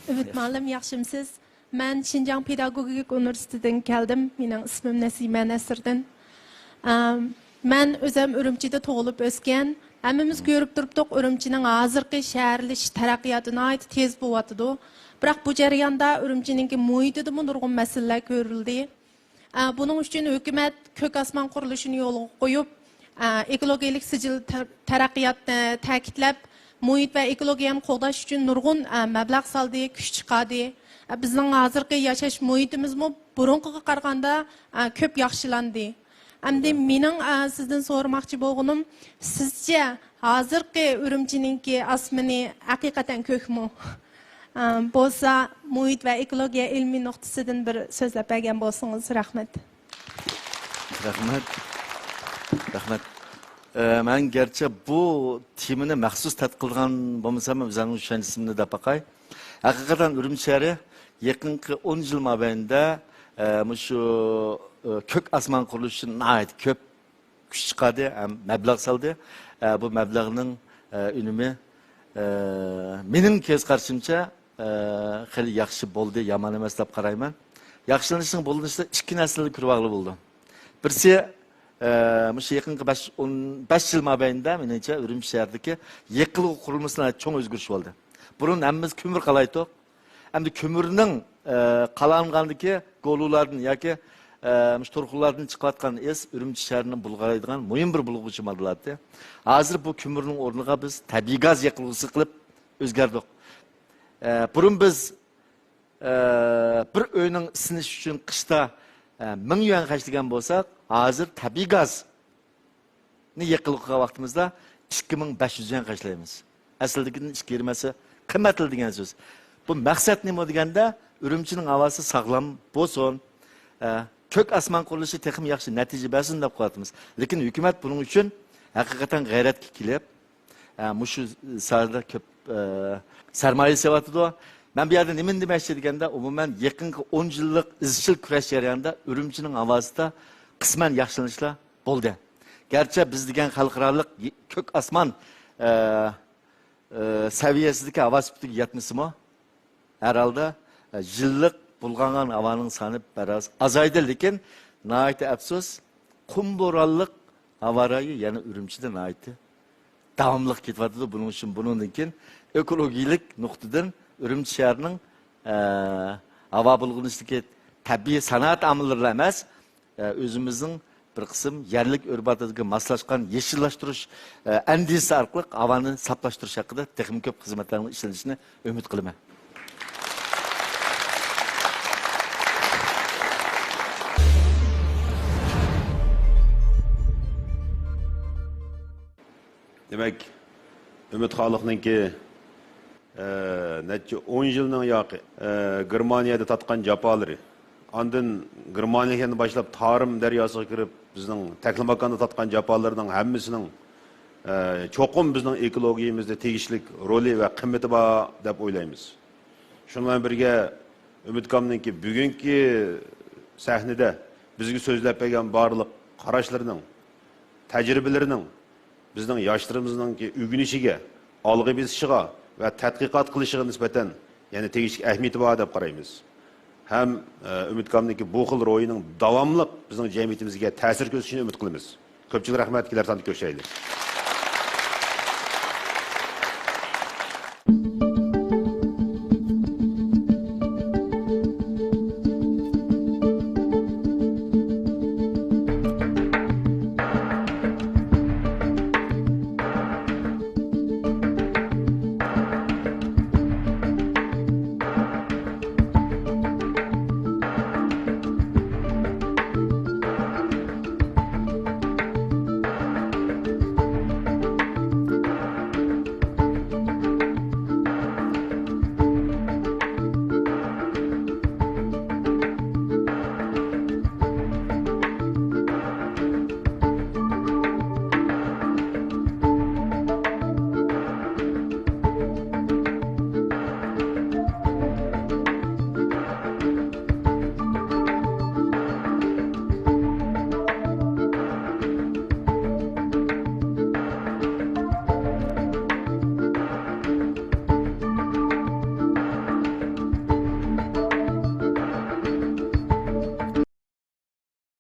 ئۈمىد مۇئەللىم، ياخشىمسىز؟ مەن شىنجاڭ پېداگوگىكا ئۇنىۋېرسىتېتىدىن كەلدىم. مېنىڭ ئىسمىم نەسىمە نەسىردىن. ئەم، مەن ئۆزۈم ئۈرۈمچىدە تۇغۇلۇپ ئۆسكەن. ھەممىمىز كۆرۈپ تۇرۇپتۇق، ئۈرۈمچىنىڭ ھازىرقى شەھەرلىشىش تەرەققىياتى ناھايىتى تېز بولۇۋاتىدۇ. بىراق بۇ جەرياندا ئۈرۈمچىنىڭكى مۇھىتىدىمۇ نۇرغۇن مەسىلىلەر كۆرۈلدى. ئە، بۇنىڭ ئۈچۈن ھۆكۈمەت كۆك ئاسمان قۇرۇلۇشىنى يولغا قويۇپ، ئە، ئېكولوگىيەلىك سىجىل تەر-، تەرەققىياتنى تەكىتلەپ، مۇھىت ۋە ئېكولوگىيەنى قوغداش ئۈچۈن نۇرغۇن، ئە، مەبلەغ سالدى، كۈچ چىقاردى. ئە، بىزنىڭ ھازىرقى ياشاش مۇھىتىمىزمۇ بۇرۇنقىغا قارىغاندا، ئە، كۆپ ياخشىلاندى. ئەمدى مېنىڭ، ئە، سىزدىن سورىماقچى بولغىنىم، سىزچە ھازىرقى ئۈرۈمچىنىڭكى ئاسمىنى ھەقىقەتەن كۆكمۇ؟ ئە، بولسا، مۇھىت ۋە ئېكولوگىيە ئىلمىي نۇقتىسىدىن بىر سۆزلەپ بەرگەن بولسىڭىز، رەھمەت. رەھمەت. رەھمەت. ئە، مەن گەرچە بۇ تېمىنى مەخسۇس تەتقىق قىلغان بولمىسام، ئۆزۈمنىڭ چۈشەنچىسىمنى دەپ باقاي. ھەقىقەتەن ئۈرۈمچى شەھىرى يېقىنقى ئون يىل مابەينىدە، ئە، مۇشۇ، ئە، كۆك ئاسمان قۇرۇلۇشى ناھايىتى كۆپ كۈچ چىقاردى ھەم مەبلەغ سالدى. ئە، بۇ مەبلەغنىڭ، ئە، ئۈنۈمى، ئە، مېنىڭ كۆز قارىشىمچە، ئە، خېلى ياخشى بولدى، يامان ئەمەس دەپ قارايمەن. ياخشىلىنىشنىڭ بولۇنۇشىدا ئىككى نەرسىنى كۆرۈۋالغىلى بولىدۇ. بىرسى، ئە، مۇشۇ يېقىنقى بەش، ئون بەش يىل مابەينىدە، مېنىڭچە، ئۈرۈمچى شەھىرىدىكى يېقىلغۇ قۇرۇلمىسىدا چوڭ ئۆزگىرىش بولدى. بۇرۇن ھەممىمىز كۆمۈر قالايتتۇق. ئەمدى كۆمۈرنىڭ، ئە، قالانغاندىكى گولۇلاردىن ياكى، ئە، مۇشۇ تۇرخۇنلاردىن چىقىۋاتقان ئىس ئۈرۈمچى شەھىرىنى بۇلغايدىغان مۇھىم بىر بۇلغىغۇچى ماددىلار ئىدى. ھازىر بۇ كۆمۈرنىڭ ئورنىغا بىز تەبىئىي گاز يېقىلغۇسى قىلىپ ئۆزگەردۇق. ئە، بۇرۇن بىز، ئە، بىر ئۆينىڭ ئىسسىنىشى ئۈچۈن قىشتا، ئە، مىڭ يۈەن خەجلىگەن بولساق، ھازىر تەبىئىي گاز نى يېقىلغۇ قىلغان ۋاقتىمىزدا ئىككى مىڭ بەش يۈز يۈەن خەجلەيمىز. ئەسلىدىكىدىن ئىككى يېرىم ھەسسە قىممەتلىدى دېگەن سۆز. بۇ مەقسەت نېمە دېگەندە، ئۈرۈمچىنىڭ ھاۋاسى ساغلام بولسۇن، ئە، كۆك ئاسمان قۇرۇلۇشى تېخىمۇ ياخشى نەتىجە بەرسۇن دەپ قىلىۋاتىمىز. لېكىن ھۆكۈمەت بۇنىڭ ئۈچۈن ھەقىقەتەن غەيرەتكە كېلىپ، ئە، مۇشۇ ساھەدە كۆپ، ئە، سەرمايە سېلىۋاتىدۇ. مەن بۇ يەردە نېمىنى دېمەكچى دېگەندە، ئومۇمەن يېقىنقى ئون يىللىق ئىزچىل كۈرەش جەريانىدا ئۈرۈمچىنىڭ ھاۋاسىدا قىسمەن ياخشىلىنىشلار بولدى. گەرچە بىز دېگەن خەلقئارالىق يې-، كۆك ئاسمان، ئە، ئە، سەۋىيەسىدىكى ھاۋا سۈپىتىگە يەتمىسىمۇ، ھەر ھالدا، ئە، يىللىق بۇلغانغان ھاۋانىڭ سانى بىراز ئازايدى، لېكىن ناھايىتى ئەپسۇس، قۇم بورانلىق ھاۋا رايى يەنە ئۈرۈمچىدە ناھايىتى داۋاملىق كېتىۋاتىدۇ. بۇنىڭ ئۈچۈن بۇنىڭدىن كېيىن ئېكولوگىيىلىك نۇقتىدىن ئۈرۈمچى شەھىرىنىڭ، ئە، ھاۋا بۇلغىنىشىدىكى تەبىئىي سانائەت ئامىللىرىلا ئەمەس، ئە، ئۆزىمىزنىڭ بىر قىسىم يەرلىك ئۆرپ-ئادەتكە ماسلاشقان يېشىللاشتۇرۇش، ئە، ئەندىزىسى ئارقىلىق ھاۋانى ساپلاشتۇرۇش ھەققىدە تېخىمۇ كۆپ خىزمەتلەرنىڭ ئىشلىنىشىنى ئۈمىد قىلىمەن. دېمەك، ئۈمىد خالىقنىڭكى، ئە، نەچچە ئون يىلنىڭ ياقى، ئە، گېرمانىيەدە تارتقان جاپالىرى، ئاندىن گېرمانىيەدىن باشلاپ تارىم دەرياسىغا كىرىپ، بىزنىڭ تەكلىماكاندا تارتقان جاپالىرىنىڭ ھەممىسىنىڭ، ئە، چوقۇم بىزنىڭ ئېكولوگىيىمىزدا تېگىشلىك رولى ۋە قىممىتى بار دەپ ئويلايمىز. شۇنىڭ بىلەن بىرگە، ئۈمىدكامنىڭكى بۈگۈنكى سەھنىدە بىزگە سۆزلەپ بەرگەن بارلىق قاراشلىرىنىڭ، تەجرىبىلىرىنىڭ بىزنىڭ ياشلىرىمىزنىڭكى ئۆگىنىشىگە، ئالغا بېسىشىغا ۋە تەتقىقات قىلىشىغا نىسبەتەن يەنە تېگىشلىك ئەھمىيىتى بار دەپ قارايمىز. ھەم، ئە، ئۈمىدكامنىڭكى بۇ خىل روھىنىڭ داۋاملىق بىزنىڭ جەمئىيىتىمىزگە تەسىر كۆرسىتىشىنى ئۈمىد قىلىمىز. كۆپچىلىك رەھمەت، كېلەر ساندا كۆرۈشەيلى.